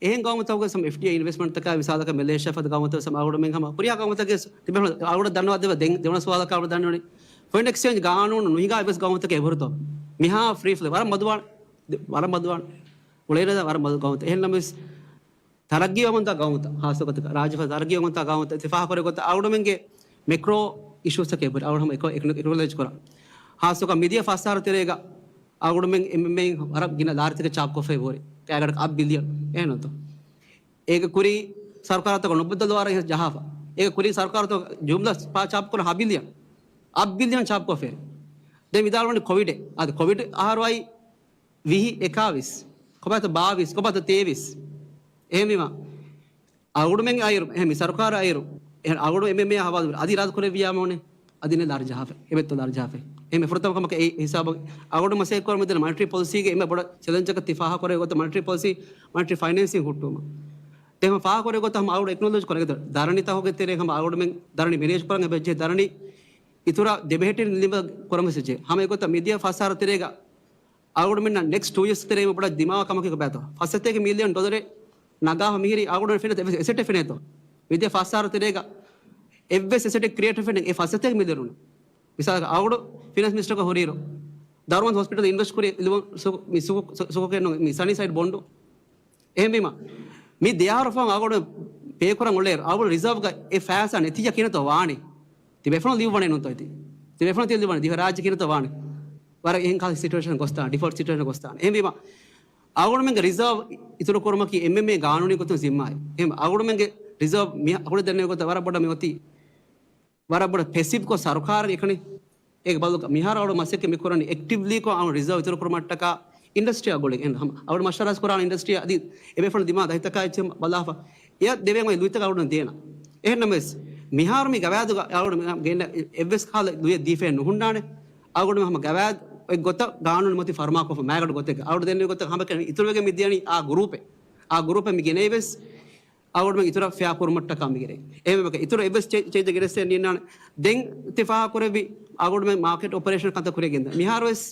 އެހެން ގައުމުތަކުގެ ސަމް އެފްޑީއައި އިންވެސްޓްމަންޓްތަކާ މިސާލަކަށް މެލޭޝިއާ ފަދަ ގައުމުތަކުގެ ސަމް އަޅުގަނޑުމެން ހަމަ ހުރިހާ ގައުމުތަކެއް ތިބެ އަޅުގަނޑަށް ދަންނަވާ ދެވޭ ދެ-، ދެވަނަ ސުވާލަކަށް އަޅުގަނޑަށް ދަންނަވަނީ ފޮރިން އެކްސްޗޭންޖް ގާނޫނު ނުހިނގާ އެއްވެސް ގައުމުތަކެއް އެބަހުރިތޯ؟ މިހާ ފްރީ ފްލޯ ވަރަށް މަދުވާނެ. ވަރަށް މަދުވާނެ. އުޅޭނެ ވަރަށް މަދު ގައުމުތައް. އެހެންނަމަވެސް ތަރައްގީ ވަމުންދާ ގައުމުތައް ހާއްސަ ގޮތަކަށް ރާއްޖެ ތަރައްގީ ވަމުންދާ ގައުމުތައް ތި ފާހަގަކުރި ގޮތަށް އަޅުގަނޑުމެންގެ މެކްރޯ އިޝޫސްތަކެއް އެބަހުރި އަޅުގަނޑު ހަމަ އެކްނޮލެޖް ކުރާ. ހާއްސަކޮށް މިދިޔަ ފަސް އަހަރު ތެރޭގަ އަޅުގަނޑުމެން އެމްއެމްއޭ ވަރަށް ގިނަ ލާރިތަކެއް ޗާޕްކޮށްފައި ހުރި. ކައިގަނޑަކަށް އަށް ބިލިއަން. އެހެންތޯ؟ އޭގެ ކުރީ ސަރުކާރުތަކަށް ނުބައްދަލުވާރަށް ޖަހާފަ. އޭގެ ކުރީ ސަރުކާރުތަކަށް ޖުމްލަ ޕާ ޗާޕްކުރަން އަށް ބިލިއަން. އަށް ބިލިއަން ޗާޕްކޮށްފައި. ދެން ވިދާޅުވަނީ ކޮވިޑެއް. އާދެ، ކޮވިޑް އަހަރު އައި ވިހި، އެކާވީސް، ކޮބާތަ ބާވީސް، ކޮބާތަ ތޭވީސް. އެހެންވީމަ، އަޅުގަނޑުމެން އައިރު، އެހެން މި ސަރުކާރު އައިރު، އެހެން އަޅުގަނޑު އެމްއެމްއޭ ހަވާލު އަދި އިރާދަ ކުރެއްވިޔާމަ އޮނެ އަދި ނެ ލާރި ޖަހާފަ، އެބެއްތޯ ލާރި ޖަހާފަ. އެހެން ފުރަތަމަ ކަމަކަށް އެ ހިސާބަށް އަޅުގަނޑު މަސައްކަތް ކުރަމުން ދިން މޮނެޓަރީ ޕޮލިސީގެ އެންމެ ބޮޑަށް ޗެލެންޖަކަށް ތި ފާހަގަކުރެއްވި ގޮތަށް މޮނެޓަރީ ޕޮލިސީ، މޮނެޓަރީ ފައިނޭންސިން ހުއްޓުވުމަށް. ދެން ހަމަ ފާހަގަކުރެއްވި ގޮތަށް ހަމަ އަޅުގަނޑު އެކްނޮލެޖް ކުރަން އެގޮތަށް ދަރަނިތަކުގެ ތެރޭ ހަމަ އަޅުގަނޑުމެން ދަރަނި މެނޭޖް ކުރަން އެބަޖެހޭ ދަރަނި އިތުރަށް ދެބެހެއްޓެން ލިބި ކުރަމުން ޖެހޭ. ހަމަ އެގޮތަށް މިދިޔަ ފަސް އަހަރު ތެރޭގަ އަޅުގަނޑުމެންނަށް ނެކްސްޓް ޓޫ އިޔާސް ތެރޭ ބޮޑަށް ދިމާވާ ކަމަކީ ކޮބާތޯ؟ ފަސް ސަތޭކަ މިލިއަން ޑޮލަރެއް ނަގާފަ މިހިރީ އަޅުގަނޑު ފެނޭތޯ އެއްވެސް އެސެޓެއް ފެނޭތޯ؟ މިދިޔަ ފަސް އަހަރު ތެރޭގަ އެއްވެސް އެސެޓެއް ކްރިއޭޓް ފެނޭ އެ ފަސް ސަތޭކަ މިލިއަނުން. މިސާލަކަށް އަޅުގަނޑު ފިނޭންސް މިނިސްޓަރަކަށް ހުރިއިރު، ދަރުމަން ހޮސްޕިޓަލް އިންވެސްޓް ކުރި ލިބުނު ސު-، މި ސުކު-، ސު-، ސުކުކެއްނު މި ސަނީ ސައިޑް ބޮންޑު. އެހެންވީމަ، މި ދެއަހަރު ފަހުން އަޅުގަނޑު ޕޭ ކުރަން އުޅޭއިރު، އަޅުގަނޑު ރިޒާވްގަ އެ ފައިސާ ނެތިއްޔާ ކިހިނެއްތޯ ވާނީ؟ ތިބޭފުޅުން ލިޔުއްވަނީ ނޫންތޯ އެތި؟ ތިބޭފުޅުން ތި ލިޔުއްވަނީ ދިވެހިރާއްޖެ ކިހިނެއްތޯ ވާނީ؟ ވަރަށް އެހެން ކަހަލަ ސިޗުއޭޝަން ގޮސްދާނެ، ޑިފޮލްޓް ސިޗުއޭޝަން ގޮސްދާނެ. އެހެންވީމަ، އަޅުގަނޑުމެންގެ ރިޒާވް އިތުރު ކުރުމަކީ އެމްއެމްއޭ ގާނޫނީ ގޮތުން ޒިންމާއެއް. އެހެން އަޅުގަނޑުމެންގެ ރިޒާވް މި އަޅުގަނޑު ދެންނެވި ގޮތަށް ވަރަށް ބޮޑަށް މި އޮތީ ވަރަށް ބޮޑަށް ޕެސިވްކޮށް ސަރުކާރަށް އެކަނި އޭގެ ބަދަލުގަ މިހާރު އަޅު މަސައްކަތް މި ކުރަނީ އެކްޓިވްލީކޮށް އަޅު ރިޒާވް އިތުރު ކުރުމަށްޓަކާ އިންޑަސްޓްރީއާ ގުޅިގެން. އެހެން ހަމަ އަޅު މަޝްވަރާ ކުރާނެ އިންޑަސްޓްރީ އަދި އެބޭފުޅުން ދިމާ ދަތިތަކާ އެއްޗެއް ބަލާފަ. އެޔަށް ދެވޭ އޮތް ލުއިތަކަށް އަޅުގަނޑު ދޭނަ. އެހެންނަމަވެސް، މިހާރު މި ގަވާއިދުގަ އަޅުގަނޑު ގެންނަ އެއްވެސް ކަހަލަ ލުއެއް ދީފައެއް ނުހުންނާނެ. އަޅުގަނޑު ހަމަ ގަވާއިދު އޮތް ގޮތަށް ގާނޫނު މަތި ފަރުމާކޮށްފަ މާގަނޑު ގޮތެއްގަ އަޅު ދެންނެވި ގޮތަށް ހަމަ ކަން އިތުރުވެގެން މި ދިޔަނީ އާ ގުރޫޕެއް. އާ ގުރޫޕެއް މި ގެނެވިވެސް އަޅުގަނޑުމެން އިތުރަށް ފެއާ ކުރުމަށްޓަކާ މިގެނެ. އެހެންވީމަ އިތުރަށް އެއްވެސް ޗެ-، ޗެންޖެއް ގެނެސްދޭން ނިންނާނެ. ދެން ތި ފާހަގަކުރެއްވި އަޅުގަނޑުމެން މާކެޓް އޮޕަރޭޝަން ކަންތައް ކުރިޔަށް ގެންދާ. މިހާރުވެސް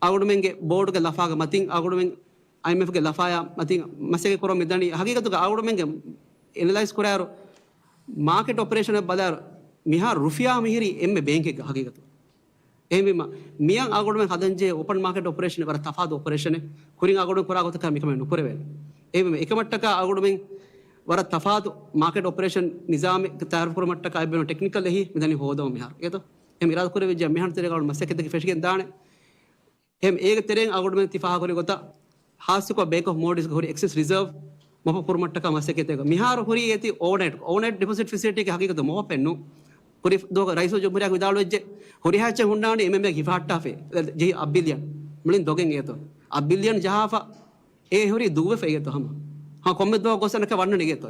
އަޅުގަނޑުމެންގެ ބޯޑުގެ ލަފާގެ މަތިން އަޅުގަނޑުމެން އައިއެމްއެފްގެ ލަފާޔާ މަތިން މަސައްކަތް ކުރަމުން މިދަނީ. ހަގީގަތުގަ އަޅުގަނޑުމެންގެ އެނަލައިޒް ކުރާއިރު، މާކެޓް އޮޕަރޭޝަނަށް ބަލާއިރު، މިހާރު ރުފިޔާ މިހިރީ އެންމެ ބޭންކެއްގަ ހަގީގަތު. އެހެންވީމަ، މިއަށް އަޅުގަނޑުމެން ހަދަންޖެހޭ އޯޕަން މާކެޓް އޮޕަރޭޝަން ވަރަށް ތަފާތު އޮޕަރޭޝަނެއް. ކުރިން އަޅުގަނޑު ކުރާ ގޮތަކާ މިކަމެއް ނުކުރެވޭނެ. އެހެންވީމަ، އެކަމަށްޓަކާ އަޅުގަނޑުމެން ވަރަށް ތަފާތު މާކެޓް އޮޕަރޭޝަން ނިޒާމެއް ތައާރަފް ކުރުމަށްޓަކާ އެބައިމީހުން ޓެކްނިކަލް އެހީ މިދަނީ ހޯދަމުން މިހާރު. އޭތޯ؟ އެހެން އިރާދަ ކުރެވިއްޖެ މިހާރު ތެރޭގަ އަޅުގަނޑު މަސައްކަތްތަކެއް ފެށިގެން ދާނެ. އެހެން އޭގެ ތެރެއިން އަޅުގަނޑުމެން ތި ފާހަގަކުރި ގޮތަށް ހާއްސަކޮށް ބޭންކް އޮފް މޯލްޑިވްސްގެ ހުރި އެކްސެސް ރިޒާވް މޮޕް ކުރުމަށްޓަކާ މަސައްކަތެއް. މިހާރު ހުރީ އޭތި އޯވަރނައިޓް، އޯވަރނައިޓް ޑިޕޮޒިޓް ފެސިލިޓީގެ ހަގީގަތު މޮޕެއް ނޫން. ކުރި ދުވަހު ރައީސުލްޖުމްހޫރިއްޔާ ވިދާޅުވެއްޖެ، ހުރިހާ އެއްޗެއް ހުންނާނީ އެމްއެމްއޭ ހިފަހައްޓާފަ ޖެހި އަށް ބިލިއަން. މުޅިން ދޮގެއް އޭތޯ. އަށް ބިލިއަން ޖަހާފަ އޭ ހުރީ ދުއްވެފަ އޭތޯ ހަމަ. ހަމަ ކޮންމެ ދުވަހަކު ގޮސް އަނެއްކާ ވަންނަނީ އޭތޯ.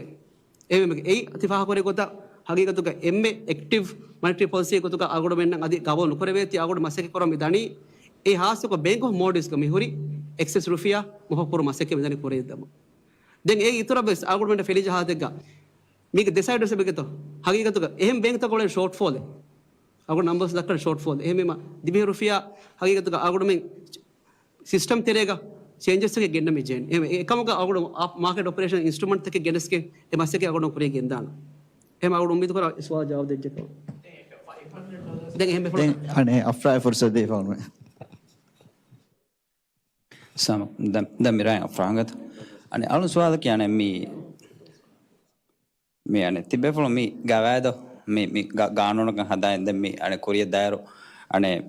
އެހެންވީމަ އެއީ ތި ފާހަގަކުރި ގޮތަށް ހަގީގަތުގަ އެންމެ އެކްޓިވް މަނިޓަރީ ޕޮލިސީ ގޮތުގަ އަޅުގަނޑުމެންނަށް އަދި ގަބޫލު ނުކުރެވޭތީ އަޅުގަނޑު މަސައްކަތް ކުރަމުން މި ދަނީ. އެ ހާއްސަކޮށް ބޭންކް އޮފް މޯލްޑިވްސްގަ މި ހުރި އެކްސެސް ރުފިޔާ މޮހަކުރު މަސައްކަތް މިދަނީ ކުރިއަށްދަމުން. ދެން އޭގެ އިތުރަށް ވެސް އަޅުގަނޑުމެން ފެލި ޖަހާތެއްގަ މީގެ ދެ ސައިޑް ވެސް އެބަގެތޯ. ހަގީގަތުގަ އެހެން ބޭންކްތަކުގަ އުޅޭ ޝޯޓް ފޯލެއް. އަޅުގަނޑު ނަމްބަރުސް ދައްކަނީ ޝޯޓް ފޯލެއް. އެހެންވީމަ ދިވެހި ރުފިޔާ ހަގީގަތުގަ އަޅުގަނޑުމެން ސިސްޓަމް ތެރޭގަ ޗޭންޖަސްތަކެއް ގެންނަމި ޖެހެން. އެހެން އެކަމަކު އަޅުގަނޑު މާކެޓް އޮޕަރޭޝަން އިންސްޓްރުމަންޓްތަކެއް ގެނެސްގެން އެ މަސައްކަތް އަޅުގަނޑު ކުރިޔަށް ގެންދާނަން. އެހެން އަޅުގަނޑު އުއްމީދު ކުރާ ސުވާލަށް ޖަވާބު ދެއްޖެކަމަށް. ދެން އެހެން ދެން އަނެއް އަފްރާއަށް ފުރުސަތު ދީފަ އޮންނަ. ސާމަ، ދަ-، ދަ މިރާއިން އަފްރާ ހަނގަތު. އަނެއް އަޅު ސުވާލަކީ އަނެއް މި މި އަނެއް ތިބޭފުޅުން މި ގަވާއިދު މި، މި ގާ-، ގާނޫނަކަށް ހަދާ އިންދެ މި އަނެއް ކުރިޔަށް ދާއިރު އަނެއް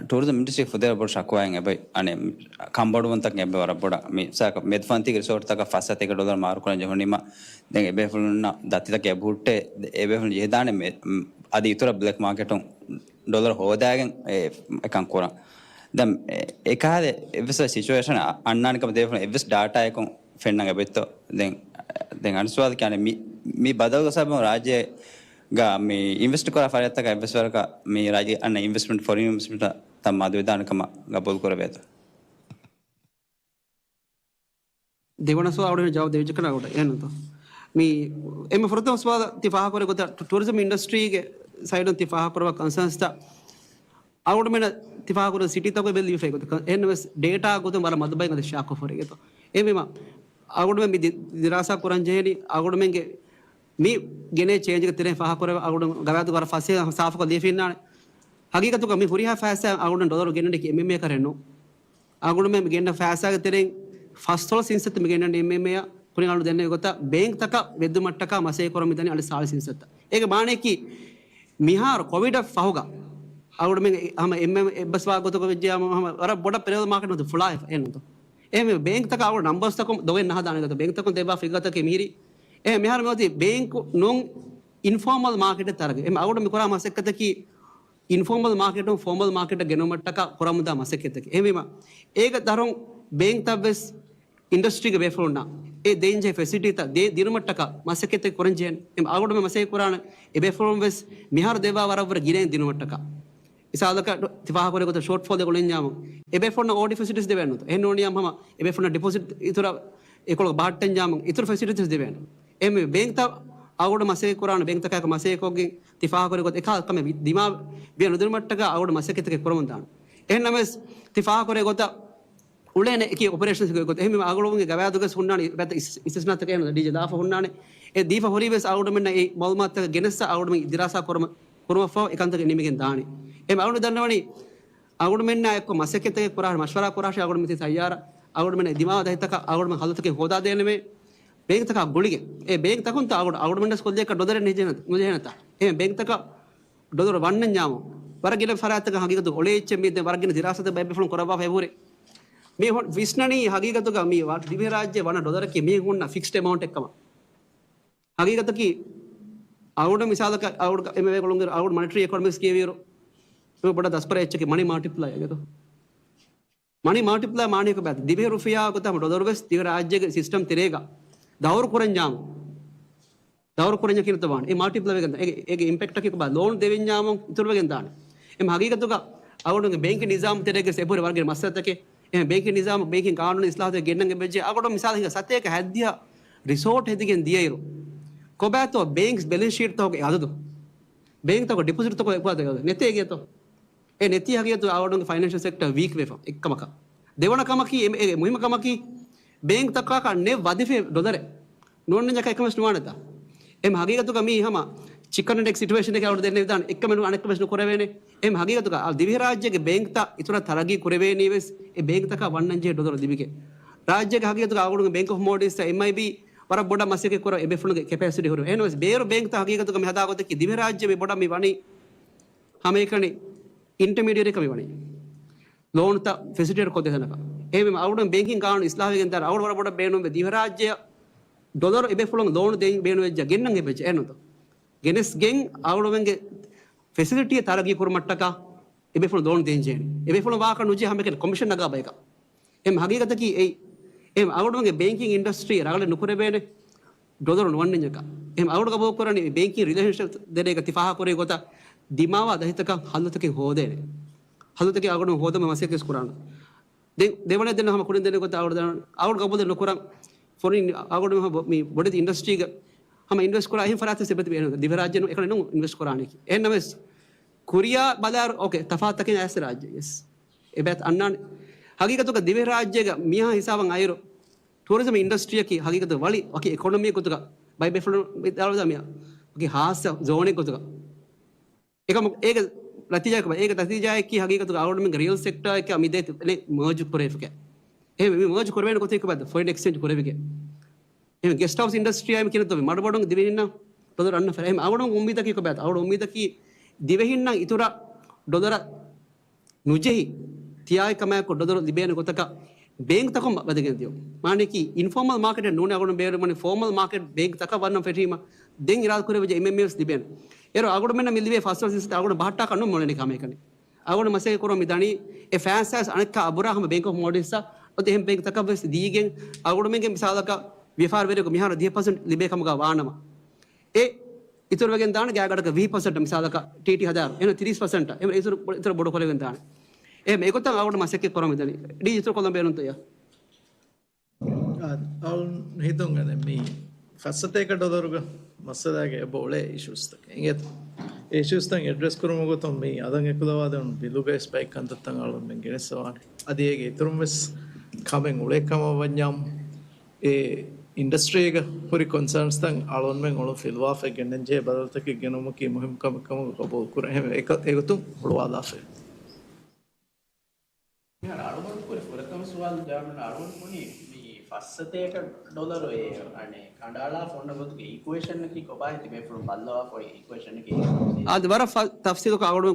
ޓޫރިޒަމް އިންޑަސްޓްރީ ފުދޭވަރަށް ބޮޑު ޝަކުވާއެއް އެބަ އަނެއް ކަންބޮޑުވުންތަކެއް އެބަ ވަރަށް ބޮޑަށް މި ސާކަ މެދުފަންތީގެ ރިސޯޓްތަކަށް ފަސް ސަތޭކަ ޑޮލަރު މާރުކުރަން ޖެހުނީމަ ދެން އެބޭފުޅުންނަށް ދަތިތަކެއް އެބަހުއްޓޭ އެބޭފުޅުން ޖެހިދާނެ މެ-، އަދި އިތުރަށް ބްލެކް މާކެޓުން ޑޮލަރު ހޯދާގެން އެ-، އެކަން ކުރަން. ދެން އެ-، އެކަހަލަ އެއްވެސް ސިޗުއޭޝަން އަ-، އަންނާނެ ކަމަށް ދެބޭފުޅުން އެއްވެސް ޑާޓާއަކުން ފެންނަން އެބައޮތްތޯ؟ ދެން، ދެން އަނެއް ސުވާލަކީ އަނެއް މި، މި ބަދަލުގެ ސަބަބުން ރާއްޖޭގަ މި އިންވެސްޓް ކުރާ ފަރާތްތަކަށް އެއްވެސް ވަރަކަށް މި ރާއްޖޭ އަންނަ އިންވެސްޓްމަންޓް، ފޮރިން އިންވެސްޓްމަންޓް ތައް މަދުވެދާނެ ކަމަށް ގަބޫލު ކުރެވޭތޯ؟ ދެވަނަ ސުވާލު އަޅުގަނޑު ޖަވާބު ދެވިއްޖެ ކަން އަޅުގަނޑަށް އެހެންނުތޯ؟ މި އެންމެ ފުރަތަމަ ސުވާލަށް ތި ފާހަގަކުރި ގޮތަށް ޓު-، ޓޫރިޒަމް އިންޑަސްޓްރީގެ ސައިޑުން ތި ފާހަގަކުރައްވާ ކޮންސާންސްތައް އަޅުގަނޑުމެންނަށް ތި ފާހަގަކުރި ސިޓީތަކުގައި ބެލި ލިބިފައި ގޮތަކަށް. އެހެންނަމަވެސް ޑޭޓާ ގޮތުން ވަރަށް މަދު ބައެއް އަދި ޝެއާކޮށްފަ ހުރި ގޮތުން. އެހެންވީމަ، އަޅުގަނޑުމެން މި ދި-، ދިރާސާ ކުރަން ޖެހެނީ އަޅުގަނޑުމެންގެ މި ގެނޭ ޗޭންޖްގެ ތެރެއިން ފާހަގަކުރެވޭ އަޅުގަނޑު ގަވާއިދު ވަރަށް ފަސޭހަ ސާފުކޮށް ލިޔެފިންނާނެ. ހަގީގަތުގަ މި ހުރިހާ ފައިސާ އަޅުގަނޑު ޑޮލަރު ގެންނަނީ އެމްއެމްއޭ ކަރަށް ނޫން. އަޅުގަނޑުމެން މި ގެންނަ ފައިސާގެ ތެރެއިން ފަސްދޮޅަސް އިންސައްތަ މި ގެންނަނީ އެމްއެމްއޭއަށް. ކުރިން އަޅުގަނޑު ދެންނެވި ގޮތަށް ބޭންކްތަކަށް ވެއްދުމަށްޓަކާ މަސައްކަތް ކުރަމުން ދަނީ އަދި ސާޅީސް އިންސައްތަ. އޭގެ މާނައަކީ މިހާރު ކޮވިޑަށް ފަހުގަ އަޅުގަނޑުމެން ހަމަ އެމްއެމް އެއްބަސްވާ ގޮތަކަށް ވެއްޖެޔާ ހަމަ ވަރަށް ބޮޑަށް ޕެރެލަލް މާކެޓް ނުވަތަ ފުޅާ އެއް ނުތަ. އެހެން ބޭންކްތަކަށް އަޅުގަނޑު ނަމްބަރުސްތަކުން ދޮގެއް ނަހަދާނެ ގޮތަށް ބޭންކްތަކުން ދެއްވާ ފިގަރުތަކެއް މިހިރީ. އެ މިހާރު މިއޮތީ ބޭންކު ނޫން އިންފޯމަލް މާކެޓެއް ތަރަގަ. އެހެން އަޅުގަނޑު މި ކުރާ މަސައްކަތަކީ އިންފޯމަލް މާކެޓުން ފޯމަލް މާކެޓަށް ގެނުމަށްޓަކާ ކުރަމުންދާ މަސައްކަތެކެވެ. އެހެންވީމަ އޭގެ ދަށުން ބޭންކްތައްވެސް އިންޑަސްޓްރީގެ ބޭފުޅުންނަށް އެ ދޭންޖެހޭ ފެސިލިޓީތައް ދޭ ދިނުމަށްޓަކާ މަސައްކަތެއް ކުރަންޖެހޭނެ. އަޅުގަނޑުމެން މަސައްކަތް ކުރާނެ އެ ބޭފުޅުން ވެސް މިހާރު ދެއްވާ ވަރަށްވުރެ ގިނައިން ދިނުމަށްޓަކާ. މިސާލަކަށް ތި ފާހަގަކުރެއްވި ގޮތަށް ޝޯޓް ފޯލެއް އުޅެންޏާމު އެ ބޭފުޅުންނަށް އޯޑިޓް ފެސިލިޓީސް ދެވޭނެ ނުވަތަ. އެހެން ނޫނިޔާމު ހަމަ އެ ބޭފުޅުންނަށް ޑިޕޮޒިޓް އިތުރަށް އެކޮޅަށް ބަހައްޓަންޏާމު އިތުރު ފެސިލިޓީސް ދެވޭނެ. އެހެންވެ ބޭންކްތައް އަޅުގަނޑު މަސައްކަތް ކުރާނެ ބޭންކްތަކާއެކު މަސައްކަތްކޮށްގެން ތި ފާހަގަކުރެއްވި ގޮތަށް އެކަހަލަ ކަމެއް ދިމާވެ ނުދިނުމަށްޓަކާ އަޅުގަނޑު މަސައްކަތްތަކެއް ކުރަމުންދާނެ. އެހެންނަމަވެސް ތި ފާހަގަކުރެއްވި ގޮތަށް އުޅޭނެ އެކި އޮޕަރޭޝަންސް ގޮތް. އެހެންވީމަ އަޅުގަނޑުގެ ގަވާއިދުގަސް ހުންނާނެ އިސްތިސްނާތަކެއް އެހެން ޑީޖޭ ލާފަ ހުންނާނެ. އެ ދީފަ ހުރީވެސް އަޅުގަނޑުމެންނަށް އެ މައުލޫމާތުތަކެއް ގެނެއްސަ އަޅުގަނޑުމެން ދިރާސާ ކުރުމަށް ކުރުމަށްފަހު އެކަންތަކެއް ނިމިގެން ދާނީ. އެހެން އަޅުގަނޑު ދަންނަވަނީ އަޅުގަނޑުމެންނާ އެއްކޮށް މަސައްކަތްތަކެއް ކުރާ މަޝްވަރާ ކުރާށޭ އަޅުގަނޑު މިތި ތައްޔާރަށް. އަޅުގަނޑުމެން ދިމާވާ ދަތިތަކަށް އަޅުގަނޑުމެން ހަލުތަކެއް ހޯދާދޭނަމޭ. ބޭންކްތަކާ ގުޅިގެން އެ ބޭންކްތަކުންތަ އަޅުގަނޑު އަޅުގަނޑުމެންނަށް ކޮށްލިއަކަށް ޑޮލަރެއް ނުޖެހޭނެތަ؟ ނުޖެހޭނެތަ؟ އެހެން ބޭންކްތަކަށް ޑޮލަރު ވަންނަންޏާމު ވަރަށް ގިނަ ފަރާތްތަކަށް ހަގީގަތު އޮޅޭ އެއްޗެއް މީ ދެން ވަރަށް ގިނަ ދިރާސާތައް ބައެއް ބޭފުޅުން ކުރައްވާފަ އެބަހުރި. މީ ހޮ-، ވިސްނަނީ ހަގީގަތުގަ މީ ވަ-، ދިވެހިރާއްޖެ ވަނަ ޑޮލަރަކީ މީ ހުންނަ ފިކްސްޑް އެމައުންޓެއް ކަމަށް. ހަގީގަތަކީ އަޅުގަނޑު މިސާލަކަށް އަޅުގަނޑު އެމެވެ ގުޅުން އަޅުގަނޑު މޮނިޓަރީ އިކޮނޮމިކްސް ކިޔެވިއިރު މި ބޮޑަށް ދަސްކުރާ އެއްޗަކީ މަނީ މަލްޓިޕްލަޔަރ ގެތޯ. މަނީ މަލްޓިޕްލަޔަރ މާނައަކީ ކޮބާތަ؟ ދިވެހި ރުފިޔާ ގޮތަށް ޑޮލަރު ވެސް ދިވެހި ރާއްޖޭގެ ސިސްޓަމް ތެރޭގަ ދައުރު ކުރަންޏާމު ދައުރު ކުރަންޏާ ކިހިނެއްތޯ ވާނެ. އެ މަލްޓިޕްލައި ވެގެން ދާނެ. އޭގެ، އޭގެ އިމްޕެކްޓަކީ ކޮބާ؟ ލޯން ދެވިންޏާމު އިތުރު ވެގެން ދާނެ. އެމް ހަގީގަތުގަ އަޅުގަނޑުގެ ބޭންކިން ނިޒާމު ތެރޭގެ އެބަހުރި ވަރަށް ގިނަ މައްސަލަތަކެއް. އެ ބޭންކިން ނިޒާމު، ބޭންކިން ގާނޫނު އިސްލާހުތައް ގެންނަން އެބަޖެ. އަޅުގަނޑު މިސާލަކަށް ހިނގާ ސަތޭކަ ހަތްދިހަ ރިސޯޓް ހެދިގެން ދިޔައިރު ކޮބާތޯ ބޭންކްސް ބެލެންސް ޝީޓްތަކުގެ އަދަދު؟ ބޭންކްތަކުގެ ޑިޕޮޒިޓްތަކުގެ އެބަ އަދަދު ނެތޭ ގެތޯ؟ އެ ނެތި ހަގީގަތު އަޅުގަނޑުގެ ފައިނޭންޝަލް ސެކްޓަރ ވީކް ވެފަ އެއްކަމަކަށް. ދެވަނަ ކަމަކީ، އެ، އެ މުހިއްމު ކަމަކީ، ބޭންކްތަކާކަށް ނެތް ވަޒީފާ ޑޮލަރެއް ނޯންނަންޏަކަށް އެކަމެސް ނުވާނެތާ؟ އެމް ހަގީގަތުގަ މީ ހަމަ ޗިކަން އެންޑް އެގް ސިޓުއޭޝަން އެކެއް އަޅު ދެންނެވިދާނެ. އެއްކަމެއް ނު އަނެއްކަމެސް ނުކުރެވޭނެ. އެމް ހަގީގަތުގަ އަ، ދިވެހިރާއްޖޭގެ ބޭންކްތައް އިތުރަށް ތަރައްގީ ކުރެވޭނީވެސް އެ ބޭންކްތަކާ ވަންނަންޖެހޭ ޑޮލަރު ލިބިގެން. ރާއްޖޭގެ ހަގީގަތުގަ އަޅުގަނޑު ބޭންކް އޮފް މޯލްޑިވްސް އެމްއައިބީ ވަރަށް ބޮޑަށް މަސައްކަތް ކުރަ އެ ބޭފުޅުންގެ ކެޕޭސިޓީ ހުރި. އެހެންވެސް ބޭރު ބޭންކްތައް ހަގީގަތުގަ މި ހަދާ ގޮތަކީ ދިވެހިރާއްޖެ މި ބޮޑަށް މި ވަނީ ހަމައެކަނި އިންޓަމީޑިއޭޓަކަށް މި ވަނީ. ލޯނުތައް ފެސިލިޓޭޓް ކޮށްދޭ ތަނަކަށް. އެހެންވީމަ އަޅުގަނޑު ބޭންކިން ގާނޫނު އިސްލާހުވެގެން ދާނެ. އަޅުގަނޑު ވަރަށް ބޮޑަށް ބޭނުންވޭ ދިވެހިރާއްޖެއަށް ޑޮލަރު އެބޭފުޅުން ލޯނު ދޭން ބޭނުންވެއްޖެ ގެންނަން އެބަޖެ އެންނުތޯ. ގެނެސްގެން އަޅުގަނޑުމެންގެ ފެސިލިޓީއެއް ތަރައްގީ ކުރުމަށްޓަކާ އެބޭފުޅުން ލޯނު ދޭން ޖެހޭނެ. އެބޭފުޅުން ވާހަކަ ނުޖެހޭ ހަމައެކަނި ކޮމިޝަން ނަގާ ބަޔަކަށް. އެހެން ހަގީގަތަކީ އެއީ. އެހެން އަޅުގަނޑުގެ ބޭންކިން އިންޑަސްޓްރީ ރަނގަޅަށް ނުކުރެވޭނެ ޑޮލަރު ނުވަންނަންޏަކާ. އެހެން އަޅުގަނޑު ގަބޫލުކުރަނީ ބޭންކިން ރިލޭޝަންޝިޕް ތެރޭގަ ތި ފާހަގަކުރި ގޮތަށް ދިމާވާ ދަތިތަކަށް ހައްލުތަކެއް ހޯދޭނެ. ހައްލުތަކެއް އަޅުގަނޑު ހޯދުމަށް މަސައްކަތް ކުރާނަން. ދެން ދެވަނަ ދެން ހަމަ ކުރިން ދެން ގޮތަށް އަޅުގަނޑު ދަން-، އަޅުގަނޑު ގަބޫލެއް ނުކުރަން. ފޮރިން އަޅުގަނޑު މި ބޮޑެތި އިންޑަސްޓްރީގަ ހަމަ އިންވެސްޓް ކުރާ އެހެން ފަރާތެއް ސެބެތި ބޭނުން. ދިވެހިރާއްޖެ ނު އެކަނި ނު އިންވެސްޓް ކުރާނެކި. އެހެންނަމަވެސް ކުރިޔާ ބަލާރު އޯކޭ ތަފާތަކެއް އައިސް ރާއްޖެ. ޔެސް. އެބައިތަ އަންނާނެ. ހަގީގަތުގަ ދިވެހިރާއްޖޭގަ މިހާ ހިސާބަށް އައިރު ޓޫރިޒަމް އިންޑަސްޓްރީއަކީ ހަގީގަތު ވަޅި ވަކި އިކޮނޮމީ ގޮތުގަ ބައި ބޭފުޅުން ވިދާޅުވެދާ މި ވަކި ހާއްސަ ޒޯނެއް ގޮތުގަ. އެކަމަ އޭގެ ނަތީޖާއަކީ، އޭގެ ނަތީޖާއަކީ ހަގީގަތުގަ އަޅުގަނޑުމެންގެ ރިއަލް ސެކްޓާއަކީ މި ދޭތި މާޖު ކުރެވިގެ. އެހެން މި މާޖު ކުރެވޭނެ ގޮތަކީ ކޮބާތަ؟ ފޮރިން އެކްސްޗޭންޖް ކުރެވިގެ. އެހެން ގެސްޓް ހައުސް އިންޑަސްޓްރީއާއި މި ކިނަތޮ މަޑުމަޑުން ދިވެހިންނަށް ޑޮލަރު އަންނަ ފަރާތް. އެހެން އަޅުގަނޑު އުއްމީދަކީ ކޮބާތަ؟ އަޅުގަނޑު އުއްމީދަކީ ދިވެހިންނަށް އިތުރަށް ޑޮލަރަށް ނުޖެހި ތިޔާއި ކަމާއެކު ޑޮލަރު ލިބޭނެ ގޮތަކަށް ބޭންކްތަކުން ވަދެގެން ދިޔުން. މާނައަކީ އިންފޯމަލް މާކެޓެއް ނޫނޭ އަޅުގަނޑު ބޭރުމަނީ ފޯމަލް މާކެޓް ބޭންކްތަކަށް ވަންނަން ފެށީމަ ދެން އިރާދަ ކުރެވިއްޖެ އެމްއެމްއީސް ލިބޭނެ. އޭރު އަޅުގަނޑުމެންނަށް މި ލިބޭ ފަސްވަނަ ސިންސަތަށް އަޅުގަނޑު ބަހައްޓާކަށް ނޫން މޮޅެނި ކަމެއް ކަނީ. އަޅުގަނޑު މަސައްކަތް ކުރަމުން މި ދަނީ އެ ފައިސާ އަނެއްކާ އަބުރާ ހަމަ ބޭންކް އޮފް މޯލްޑިވްސްއަށް އޮތީ އެހެން ބޭންކްތަކަށް ވެސް ދީގެން އަޅުގަނޑުމެންގެ މިސާލަކަށް ވިޔަފާރިވެރިޔަކު މިހާރު ދިހަ ޕަސެންޓް ލިބޭ ކަމުގަ ވާނަމަ އެ އިތުރުވެގެން ދާނެ ގާތްގަނޑަކަށް ވިހި ޕަސެންޓް މިސާލަކަށް ޓީޓީ ހަދާއިރު. އެހެން ތިރީސް ޕަސެންޓް އެހެން އިތުރު، އިތުރަށް ބޮޑު ކުރެވެން ދާނެ. އެހެން އެގޮތަށް އަޅުގަނޑު މަސައްކަތް ކުރަމުން މި ދަނީ. ޑީ އިތުރު ކޮށްލަން ބޭނުންތަ އެއަށް؟ އަ، އަޅުން ހިތުން އަނެއް މީ ފަސްސަތޭކަ ޑޮލަރުގަ މައްސަލާގެ އެބަ އުޅޭ އިޝޫސްތަކެއް އިނގޭތަ؟ އެ އިޝޫސްތައް އެޑްރެސް ކުރުމުގެ ގޮތުން މީ އަދަން އެކުލަވާދޭން ބިލުގައި ބައެއް ކަންތައްތައް އަޅުން ގެނެއްސަވާނެ. އަދި އޭގެ އިތުރުން ވެސް ކަމެއް އުޅޭ ކަމަށް ވަންޏާމު އެ އިންޑަސްޓްރީގަ ހުރި ކޮންސާންސްތައް އަޅުގަނޑުމެން އަޅުގަނޑު ފިލުވާފައި ގެންނަންޖެހޭ ބަދަލުތަކެއް ގެނުމަކީ މުހިންމު ކަމެއް ކަމުގަ ގަބޫލުކުރަން. އެހެންވެ، އެކަ-، އެގޮތުން ހުޅުވާލާފައި. މިހާރު އަޅުގަނޑު ކުރެ ފުރަތަމަ ސުވާލު ޖަވާބު ދިނުމަށް އަޅުގަނޑު ބުނީ މި ފަސް ސަތޭކަ ޑޮލަރު އެ އަނެއް ކަނޑައަޅާފަ އޮންނަ ގޮތުގެ އީކުއޭޝަނަކީ ކޮބާހޭ ތިބޭފުޅުން ބައްލަވާފަ އޮތް އީކުއޭޝަނަކީ. އާދެ، ވަރަށް ފަ-، ތަފްސީލުކޮށް އަޅުގަނޑު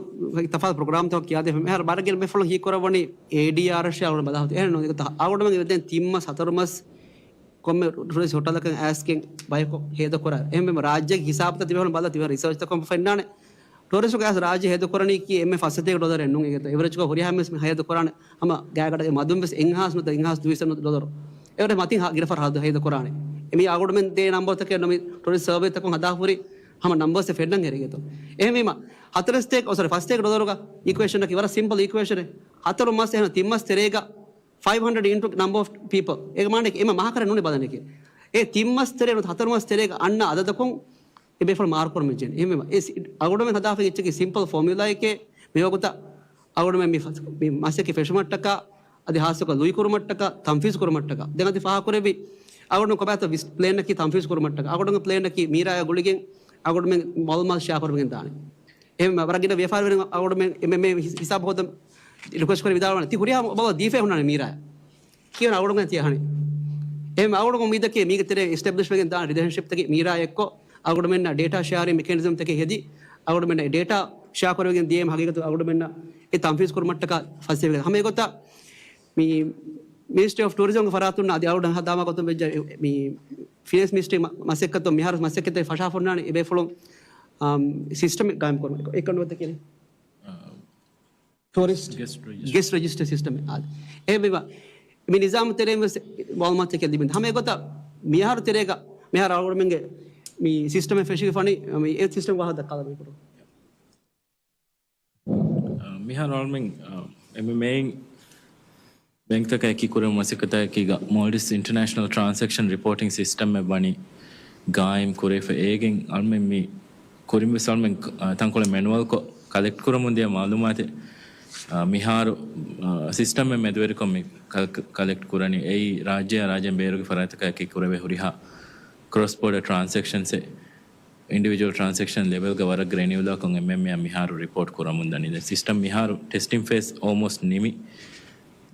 ތަފާތު ޕްރޮގްރާމްތަކަށް ކިޔާދޭ. މިހާރު ބަރަށް ގިނަ ބޭފުޅުން ހީކުރައްވަނީ އޭޑީއާރަށޭ އަޅުގަނޑު ބަލާފަ. އެހެން ނޫން. އަޅުގަނޑުމެން އެބަދޭން ތިން މަސް ހަތަރު މަސް ކޮންމެ ޓުރިސްޓް ހޮޓަލަކަށް އައިސްގެން ބަޔަކު ހޭދަކުރާ. އެހެންވީމަ ރާއްޖޭގެ ހިސާބުތައް ތިބޭފުޅުން ބަލާ ތިބޭ ރިސާޗްތަކުން ފެންނާނެ. ޓުރިސްޓުގެ އައިސް ރާއްޖެ ހޭދަކުރަނީކީ އެންމެ ފަސް ސަތޭކަ ޑޮލަރެއް ނޫން އެގެތޯ. އެވަރޭޖްކޮށް ހުރިހާ އެންމެ ހޭދަކުރާނެ ހަމަ ގާތްގަނޑަށް އެ މަދުން ވެސް އެއްހާސް ނުވަތަ އެއްހާސް ދުއިސައްތަ ޑޮލަރު. އެވަރެ މަތިން ހަ-، ގިނަ ފަހަރު ހޭދަކުރާނެ. އެ މީ އަޅުގަނޑުމެން ދޭ ނަންބަރުތަކެއް ނަމި ޓުރިސްޓް ސަރވޭތަކުން ހަދާފަ ހުރި ހަމަ ނަންބަރުސް ފެންނަން ހެރިގެތޯ. އެހެންވީމަ ހަތަރެއް ސަތޭކަ، އޯ ސޮރީ، ފަސް ސަތޭކަ ޑޮލަރުގަ އީކުއޭޝަނަކީ ވަރަށް ސިމްޕަލް އީކުއޭޝަނެއް. ހަތަރު މަސް އެހެން ތިން މަސް ތެރޭގަ five hundred into number of people. އޭގެ މާނައަކީ އެންމެ މަހަކަށް ނޫނީ ބަލަނީކީ. އެ ތިން މަސް ތެރޭ ނުވަތަ ހަތަރު މަސް ތެރޭގަ އަންނަ އަދަދަކުން އެ ބޭފުޅުން މާރުކުރަން ވެއްޖެ. އެހެންވީމަ އެ ސި-، އަޅުގަނޑުމެން ހަދާފައި އެއްޗަކީ ސިމްޕަލް ފޯމިއުލާއެކޭ. މިވަގުތަށް އަޅުގަނޑުމެން މި ފަ-، މި މަސައްކަތް ފެށުމަށްޓަކާ، އަދި ހާއްސަކޮށް ލުއިކުރުމަށްޓަކާ، ތަންފީޒު ކުރުމަށްޓަކާ. ދެން އަދި ފާހަގަކުރެއްވި އަޅުގަނޑު ކޮބާތޯ ވިސް-، ޕްލޭނަކީ ތަންފީޒު ކުރުމަށްޓަކާ. އަޅުގަނޑުގެ ޕްލޭނަކީ މީރާޔާ ގުޅިގެން އަޅުގަނޑުމެން މަލުމާލު ޝެއާ ކުރެވިގެން ދާނެ. އެހެން ވަރަށް ގިނަ ވިޔަފާރިވެރިން އަޅުގަނޑުމެން އެމްއެމްއޭ ހިސާބު ހޯދަން ރިކުއެސްޓް ކުރެވިދާނެ. ތި ހުރިހާ ބަލަ ދީފައި ހުންނާނެ މީރާ. ކިޔަން އަޅުގަނޑު ތި އަހަނީ. އެހެން އަޅުގަނޑު އުއްމީދަކީ މީގެ ތެރޭ އެސްޓެބްލިޝް ވެގެން ދާނެ ރިލޭޝަންޝިޕްތަކެއް މީރާ އެއްކޮށް އަޅުގަނޑުމެންނަށް ޑޭޓާ ޝެއާރިން މެކެނިޒަމްތަކެއް ހެދި، އަޅުގަނޑުމެންނަށް އެ ޑޭޓާ ޝެއާ ކުރެވިގެން ދިޔައީމަ ހަގީގަތު އަޅުގަނޑުމެންނަށް އެ ތަންފީޒު ކުރުމަށްޓަކާ ފަސޭހަވެގެން. ހަމަ އެގޮތަށް މި މިނިސްޓްރީ އޮފް ޓޫރިޒަމްގެ ފަރާތުން އަދި އަޅުގަނޑު ހަދާމާ ގޮތުން ވެއްޖެ މި ފިނޭންސް މިނިސްޓްރީ މަ-، މަސައްކަތުން މިހާރު މަސައްކަތެއް ފަށާފަ ހުންނާނެ އެ ބޭފުޅުން، އާ، ސިސްޓަމެއް ގާއިމް ކުރުން. އެކަން ނުވަތަ ކިޔަނީ؟ ޓޫރިސްޓް ގެސްޓް ރެޖިސްޓަރ. ގެސްޓް ރެޖިސްޓަރ ސިސްޓަމެއް. އާ، އެހެންވީމަ މި ނިޒާމު ތެރެއިން ވެސް މައުލޫމާތުތަކެއް ލިބިން. ހަމަ އެގޮތަށް މިހާރު ތެރޭގަ މިހާރު އަޅުގަނޑުމެންގެ މި ސިސްޓަމެއް ފެށިގެން ފަނީ މި އެ ސިސްޓަމް ވާހަކަ ދައްކާލަން މިކުރު. އަ، މިހާރު އަޅުމެން، އަ، އެމްއެމްއޭއިން ބޭންކްތަކާ އެކީ ކުރެވުނު މަސައްކަތާއެކީގަ މޯލްޑިވްސް އިންޓަރނޭޝަނަލް ޓްރާންސެކްޝަން ރިޕޯޓިން ސިސްޓަމްއެއް ވަނީ ގާއިމް ކުރެވިފަ. އޭގެން އަޅުމެން މި ކުރިން ވެސް އަޅުމެން، އަ، ތަންކޮޅެއް މެނުއަލްކޮށް ކަލެކްޓް ކުރަމުން ދިޔަ މައުލޫމާތެއް، އަ، މިހާރު، އަ، ސިސްޓަމްއެއް މެދުވެރިކޮށް މި ކަ-، ކަ-، ކަލެކްޓް ކުރަނީ. އެއީ ރާއްޖެއާ ރާއްޖޭން ބޭރުގެ ފަރާތްތަކާ އެކީ ކުރެވޭ ހުރިހާ ކްރޮސް ބޯޑަ ޓްރާންސެކްޝަންސެއް އިންޑިވިޖުއަލް ޓްރާންސެކްޝަން ލެވެލްގަ ވަރަށް ގްރެނިއުލާކޮށް އެމްއެމްއޭއަށް މިހާރު ރިޕޯޓް ކުރަމުން ދަނީ. ދެން ސިސްޓަމް މިހާރު ޓެސްޓިން ފޭސް އޯލްމޯސްޓް ނިމި.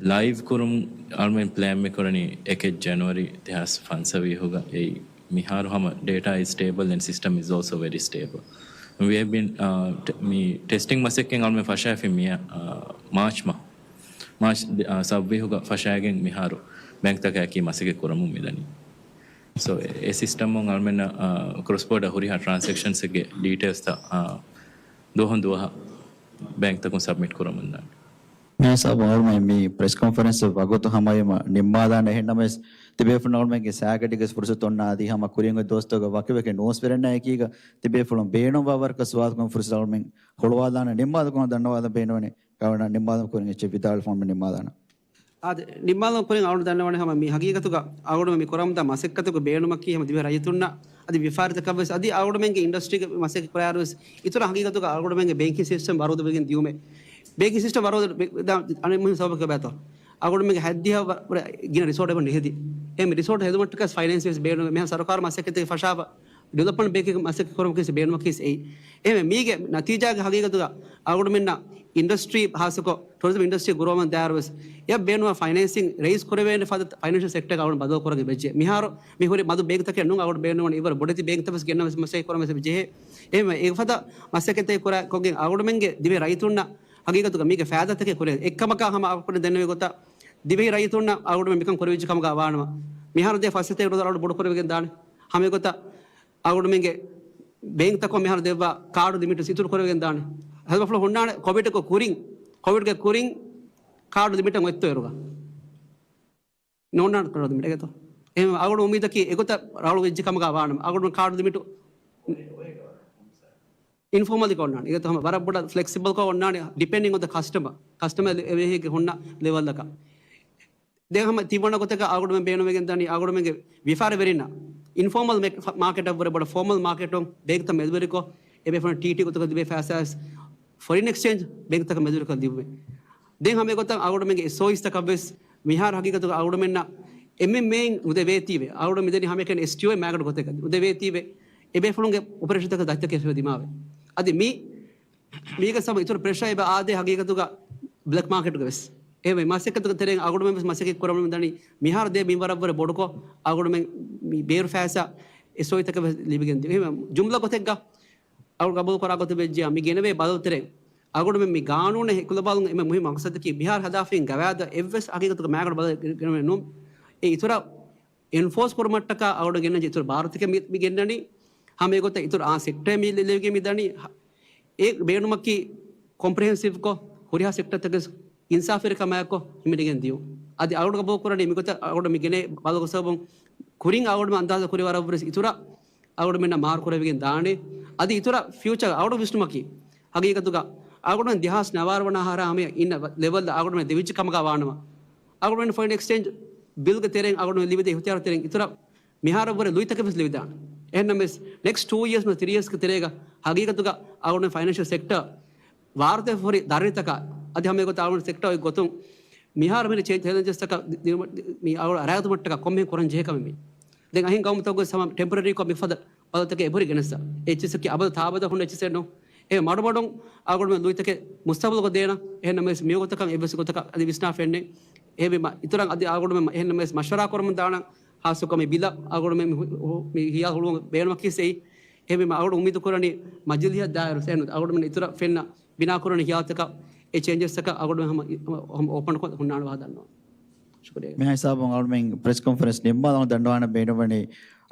ލައިވް ކުރުމުން އަޅުމެން ޕްލޭން މި ކުރަނީ އެކެއް ޖެނުއަރީ ދެހާސް ފަންސަވީހުގަ. އެއީ މިހާރު ހަމަ ޑޭޓާ އިޒް ސްޓޭބަލް އެންޑް ސިސްޓަމް އިޒް އޯލްސޯ ވެރީ ސްޓޭބަލް. ވީ ހެވް ބީން، އާ، ޓެ-، މި ޓެސްޓިން މަސައްކަތް އަޅުމެން ފަށާފި މިޔަ، އާ، މާޗް މަހު. މާޗް، އާ، ސައްވީހުގަ ފަށާގެން މިހާރު ބޭންކްތަކާއެކީ މަސައްކަތް ކުރަމުން މިދަނީ. ސޯ، އެ ސިސްޓަމުން އަޅުމެންނަށް، އާ، ކްރޮސް ބޯޑަ ހުރިހާ ޓްރާންސެކްޝަންސެއްގެ ޑީޓެއިލްސްތައް، އާ، ދުވަހުން ދުވަހަށް ބޭންކްތަކުން ސަބްމިޓް ކުރަމުންދާނެ. މިހާ ސާބު އަޅުމެން މި ޕްރެސް ކޮންފަރެންސް ވަގުތު ހަމައިމަ ނިންމާލާނެ. އެހެންނަމަވެސް ތިބޭފުޅުން އަޅުމެންގެ ސައިގަޑީގެ ފުރުސަތު އޮންނާ އަދި ހަމަ ކުރިން އޮތް ދުވަސްތަކުގެ ވަކިވެކެ ނޫސްވެރިންނާ އެކީގަ ތިބޭފުޅުން ބޭނުންވާ ވަރަކަށް ސުވާލުކުރުމަށް ފުރުސަތު އަޅުމެން ހުޅުވާލާނެ. ނިންމާލުމަށް ދަންނަވާލަން ބޭނުންވަނީ. ގަވަރނަރ ނިންމާލުމަށް ކުރިން އެއްޗެއް ވިދާޅުވެފަ ނިންމާލާނަން. އާދެ، ނިންމާލުމަށް ކުރިން އަޅުގަނޑު ދަންނަވަނީ ހަމަ މި ހަގީގަތުގަ އަޅުގަނޑު މި ކުރަމުންދާ މަސައްކަތުގެ ބޭނުމަކީ ހަމަ ދިވެހި ރައްޔިތުންނަށް އަދި ވިޔަފާރިތަކަށް ވެސް އަދި އަޅުގަނޑުމެންގެ އިންޑަސްޓްރީގެ މަސައްކަތް ކުރާއިރު ވެސް އިތުރަށް ހަގީގަތުގަ އަޅުގަނޑުމެންގެ ބޭންކިން ސިސްޓަމް ވަރުގަދަ ވެގެން ދިޔުމެއް. ބޭންކިން ސިސްޓަމް ވަރުގަދަ ވެ-، ދާ-، އަނެއް މުހިން ސަބަބަކީ ކޮބާތޯ؟ އަޅުގަނޑުމެންގެ ހަތްދިހަ ވަ-، ވަރަށް ގިނަ ރިސޯޓް އެބަ ނެހެދި. އެހެން ރިސޯޓް ހެދުމަށްޓަކަސް ފައިނޭންސް ވެސް ބޭނުން. މިހާ ސަރުކާރު މަސައްކަތެއް ފަށާފަ ޑިވެލޮޕްމަންޓް ބޭންކެއް މަސައްކަތް ކުރުމަކީ ބޭނުމަކީ އެއީ. އެހެންވެ، މީގެ ނަތީޖާގެ ހަގީގަތުގަ އަޅުގަނޑުމެންނަށް އިންޑަސްޓްރީ ހާއްސަކޮށް ޓުރިޒަމް އިންޑަސްޓްރީ ގުރޫމަށް ދާއިރު ވެސް އެ ބޭނުންވާ ފައިނޭންސިން ރައިޒް ކުރެވޭނެ ފަދަ ފައިނޭންޝަލް ސެކްޓަރގަ އަޅުގަނޑު ބަދަލު ކުރަން އެބަޖެހޭ. މިހާރު މި ހުރި މަދު ބޭންކްތަކެއް ނޫން އަޅުގަނޑު ބޭނުންވަނީ އިވަރު ބޮޑެތި ބޭންކްތައް ވެސް ގެންނަ ވެސް މަސައްކަތް ކުރަން ވެސް އެބަޖެހޭ. އެހެންވެ، އެ ފަދަ މަސައްކަތެއް ކުރާ ކޮށްގެން އަޅުގަނޑުމެންގެ ދިވެހި ރައްޔިތުންނަށް ހަގީގަތުގަ މީގެ ފައިދާތަކެއް ކުރޭ. އެއްކަމަކާ ހަމަ އަޅުގަނޑު ދެންނެވި ގޮތަށް ދިވެހި ރައްޔިތުންނަށް އަޅުގަނޑުމެން މިކަން ކުރެވިއްޖެ ކަމުގަ ވާނަމަ، މިހާރު ދޭ ފަސް ސަތޭކަ ޑޮލަރު އަޅުގަނޑު ބޮޑު ކުރެވިގެން ދާނެ. ހަމަ އެގޮތަށް އަޅުގަނޑުމެންގެ ބޭންކްތަކުން މިހާރު ދެއްވާ ކާޑު ލިމިޓް އިތުރު ކުރެވިގެން ދާނެ. ހަމަ ފުޅު ހުންނާނެ ކޮވިޑްގެ ކުރިން، ކޮވިޑްގެ ކުރިން ކާޑު ލިމިޓެއް އޮތްތޯ އޭރުގަ؟ ނޯންނާނެ ކާޑު ލިމިޓް އެގެތޯ. އެހެން އަޅުގަނޑު އުއްމީދަކީ އެގޮތަށް ރަނގަޅު ވެއްޖެ ކަމުގަ ވާނަމަ، އަޅުގަނޑު ކާޑު ލިމިޓު އިންފޯމަލީ ކޮށް އޮންނާނެ. އެގޮތަށް ހަމަ ވަރަށް ބޮޑަށް ފްލެކްސިބަލް ކޮށް އޮންނާނެ، ޑިޕެންޑިން އޮން ދަ ކަސްޓަމަރ. ކަސްޓަމަރ އެ ބޭހެއްގެ ހުންނަ ލެވަލްއަކަށް. ދެން ހަމަ ތިންވަނަ ގޮތަކަށް އަޅުގަނޑުމެން ބޭނުންވެގެން ދަނީ އަޅުގަނޑުމެންގެ ވިޔަފާރިވެރިންނަށް އިންފޯމަލް މެ-، ފަ-، މާކެޓަށްވުރެ ބޮޑަށް ފޯމަލް މާކެޓުން ބޭންކްތައް މެދުވެރިކޮށް، އެބޭފުޅުން ޓީޓީ ގޮތަކަށް ލިބޭ ފައިސާ ވެސް ފޮރިން އެކްސްޗޭންޖް ބޭންކްތަކަށް މެދުވެރިކޮށް ލިބުމެއް. ދެން ހަމަ އެގޮތަށް އަޅުގަނޑުމެންގެ އެސްއޯއީސްތަކަށް ވެސް މިހާރު ހަގީގަތުގަ އަޅުގަނޑުމެންނަށް އެމްއެމްއޭ އިން އުނދަވޭތީވެ، އަޅުގަނޑު މިދަނީ ހަމައެކަނި އެސްޓީއޯ މާގަނޑު ގޮތެއްގަ އުނދަވޭތީވެ، އެބޭފުޅުންގެ އޮޕަރޭޝަންތަކަށް ދަތިތަކެއް ދިމާވެ. އަދި މި މީގަ ސަބަ އިތުރު ޕްރެޝަރ އެބަ އާދޭ ހަގީގަތުގަ ބްލެކް މާކެޓުގަ ވެސް. އެހެންވެ މަސައްކަތުގެ ތެރެއިން އަޅުގަނޑުމެން ވެސް މަސައްކަތް ކުރަމުން ދަނީ މިހާރު ދޭ މިންވަރަށްވުރެ ބޮޑުކޮށް، އަޅުގަނޑުމެން މި ބޭރު ފައިސާ އެސްއޯއީތަކަށް ވެސް ލިބިގެން ދިޔުން. އެހެންވެ ޖުމްލަ ގޮތެއްގަ އަޅު ގަބޫލު ކުރާ ގޮތަށް ވެއްޖެޔާ، މި ގެނެވޭ ބަދަލުތެރެއިން އަޅުގަނޑުމެން މި ގާނޫނަށް ހެކިލަބާލުން އެންމެ މުހިންމު މަޤްޞަދަކީ މިހާރު ހަދާފައި ގަވާއިދު އެއްވެސް ހަގީގަތުގަ މާގަނޑު ބަދަލެއް ގެނެވޭ ނޫން. އެ އިތުރަށް އެންފޯސް ކުރުމަށްޓަކާ އަޅުގަނޑު ގެންނަންޖެ އިތުރު ބާރުތަކެއް މި، މި ގެންނަނީ. ހަމަ އެގޮތަށް އިތުރު އާ ސެކްޓަރ މި ލެ-، ލެވިގެން މި ދަނީ. އެ ބޭނުމަކީ ކޮމްޕްރެހެންސިވްކޮށް، ހުރިހާ ސެކްޓަރތަކަށް އިންސާފީ ކަމާއެކު ހިމެނިގެން ދިޔުން. އަދި އަޅުގަނޑު ގަބޫލު ކުރަނީ މިގޮތަށް އަޅުގަނޑު މި ގެނޭ ބަދަލުގެ ސަބަބުން ކުރިން އަޅުގަނޑު އަންދާޒު ކުރި ވަރަށްވުރެސް އިތުރަށް އަޅުގަނޑުމެންނަށް މާރު ކުރެވިގެން ދާނެ. އަދި އިތުރަށް ފިއުޗަރ އަޅުގަނޑު ވިސްނުމަކީ ހަގީގަތުގަ އަޅުގަނޑު ދެހާސް ނަވާރަ ވަނަ އަހަރާ ހަމަ އިންނަ ލެވެލް އަޅުގަނޑުމެން ދެވިއްޖެ ކަމުގަ ވާނަމަ، އަޅުގަނޑު ފޮރިން އެކްސްޗޭންޖް ބިލްގެ ތެރެއިން އަޅުގަނޑު ލިބިދޭ އިހުތިޔާރު ތެރެއިން އިތުރަށް މިހާރަށްވުރެ ލުއިތަކެއް ވެސް ލިބިދާނެ. އެހެންނަމަވެސް، ނެކްސްޓް ޓޫ އިޔާސް ނުވަތަ ތްރީ އިޔާސްގެ ތެރޭގަ ހަގީގަތުގަ އަޅުގަނޑު ފައިނޭންޝިއަލް ސެކްޓަރ ވާރުތެ ހުރި ދަރަނިތަކާ އަދި ހަމަ އެގޮތަށް އަޅުގަނޑު ސެކްޓަރ އޮތް ގޮތުން މިހާރު މި ޗޭންޖް ޗެލެންޖަސްތަކަށް ދި-، ދި-، މި އަޅު އަރާގަތުމަށްޓަކާ ކޮންމެހެން ކުރަން ޖެހޭ ކަމެއް މީ. ދެން އަހިން ގައުމުތަކުގެ ހަމަ ޓެމްޕަރަރީކޮށް މިފަދަ ބަދަލުތަކެއް އެބަހުރި ގެނެއްސަ. އެ އެޗްއިސީއަކީ އަބަދު ތާ އަބަދަށް ހުންނަ އެޗްއިސީއެއް ނޫން. އެ މަޑުމަޑުން އަޅުގަނޑުމެން ލުއިތަކެއް މުސްތަޤްބަލުގަ ދޭނަ. އެހެންނަމަވެސް މިވަގުތަކަށް އެއްވެސް ގޮތަކަށް އަދި ވިސްނާފަ އެއްނެއް. އެހެންވީމަ އިތުރަށް އަދި އަޅުގަނޑުމެން އެހެންނަމަވެސް މަޝްވަރާ ކުރަމުން ދާނަން. ހާއްސަކޮށް މި ބިލަށް އަޅުގަނޑުމެން މި ހު-، ހު-، މި ހިޔާލު ހުޅުވުން ބޭނުމަކީ އެއީ. އެހެންވީމަ އަޅުގަނޑު އުއްމީދު ކުރަނީ މަޖިލީހަށް ދާއިރު އެހެން އަޅުގަނޑުމެން އިތުރަށް ފެންނަ ބިނާ ކުރަނީ ހިޔާލުތަކަށް އެ ޗޭންޖަސްތަކަށް އަޅުގަނޑުމެން ހަމަ، ހަމަ އޯޕަންކޮށް ހުންނާނެ ވާހަކަ ދަންނަވަން. ޝުކުރިއްޔާ. މިހާ ހިސާބުން އަޅުމެން ޕްރެސް ކޮންފަރެންސް ނިންމާލަން ދަންނަވާނެ ބޭނުންވަނީ،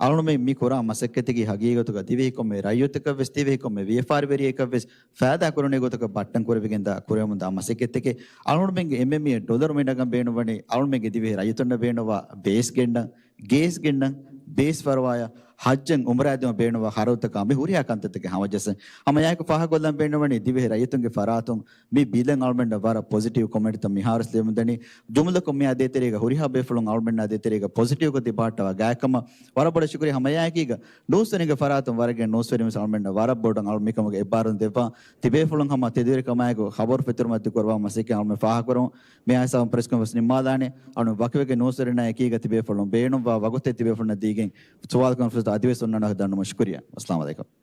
އަޅުމެން މި ކުރާ މަސައްކަތަކީ ހަގީގަތުގަ ދިވެހި ކޮންމެ ރައްޔިތަކަށް ވެސް، ދިވެހި ކޮންމެ ވިޔަފާރިވެރިޔަކަށް ވެސް ފައިދާ ކުރެވޭ ގޮތަކަށް ބައްޓަން ކުރެވިގެން ދާ ކުރެވެމުން ދާ މަސައްކަތެކޭ. އަޅުމެންގެ އެމްއެމްއީ ޑޮލަރު މިނަގަން ބޭނުންވަނީ، އަޅުމެންގެ ދިވެހި ރައްޔިތުންނަށް ބޭނުންވާ ބޭސް ގެންނަން، ގޭސް ގެންނަން، ބޭސް ފަރުވާއަށް ހައްޖަށް އުމްރާ ދިމަށް ބޭނުންވާ ޚަރަދުތަކާ މި ހުރިހާ ކަންތައްތަކެއް ހަމަޖައްސަން. ހަމަ އެއާއެކު ފާހަގަކޮށްލަން ބޭނުންވަނީ ދިވެހި ރައްޔިތުންގެ ފަރާތުން މި ބިލަށް އަޅުމެންނަށް ވަރަށް ޕޮޒިޓިވް ކޮމެންޓްތައް މިހާރުވެސް ލިބެމުންދަނީ. ޖުމްލަކޮށް މި އަދޭތެރޭގަ ހުރިހާ ބޭފުޅުން އަޅުމެންނާ އަދޭތެރޭގަ ޕޮޒިޓިވްކޮށް ތިބާއްޓަވާ ގާތްކަމަށް ވަރަށް ބޮޑަށް ޝުކުރިއްޔާ. ހަމައެއާއެކީގަ ނޫސްވެރިންގެ ފަރާތުން ވަރަށް ގިނަ ނޫސްވެރިން ވެސް އަޅުމެންނަށް ވަރަށް ބޮޑަށް އަޅު މިކަމުގެ އެއްބާރުލުން ދެއްވާ. ތިބޭފުޅުން ހަމަ ތެދުވެރިކަމާއެކު ޚަބަރު ފެތުރުމަށް ތިކުރައްވާ މަސައްކަތް އަޅުމެން ފާހަގަކުރަމުން. މިހާ ހިސާބުން ޕްރެސް ކޮންފަރެންސް ނިންމާލާނެ. އަޅުމެން ވަކިވެގެން ނޫސްވެރިންނާ އެކީގަ ތިބޭފުޅުން ބޭނުންވާ ވަގުތެއް ތިބޭފުޅުންނަށް ދީގެން ސުވާލު ކުރުމަށް ފުރުސަތު އަދިވެސް އޮންނާނެ ދަންނަވަމުން ޝުކުރިއްޔާ. އައްސަލާމު ޢަލައިކުމް.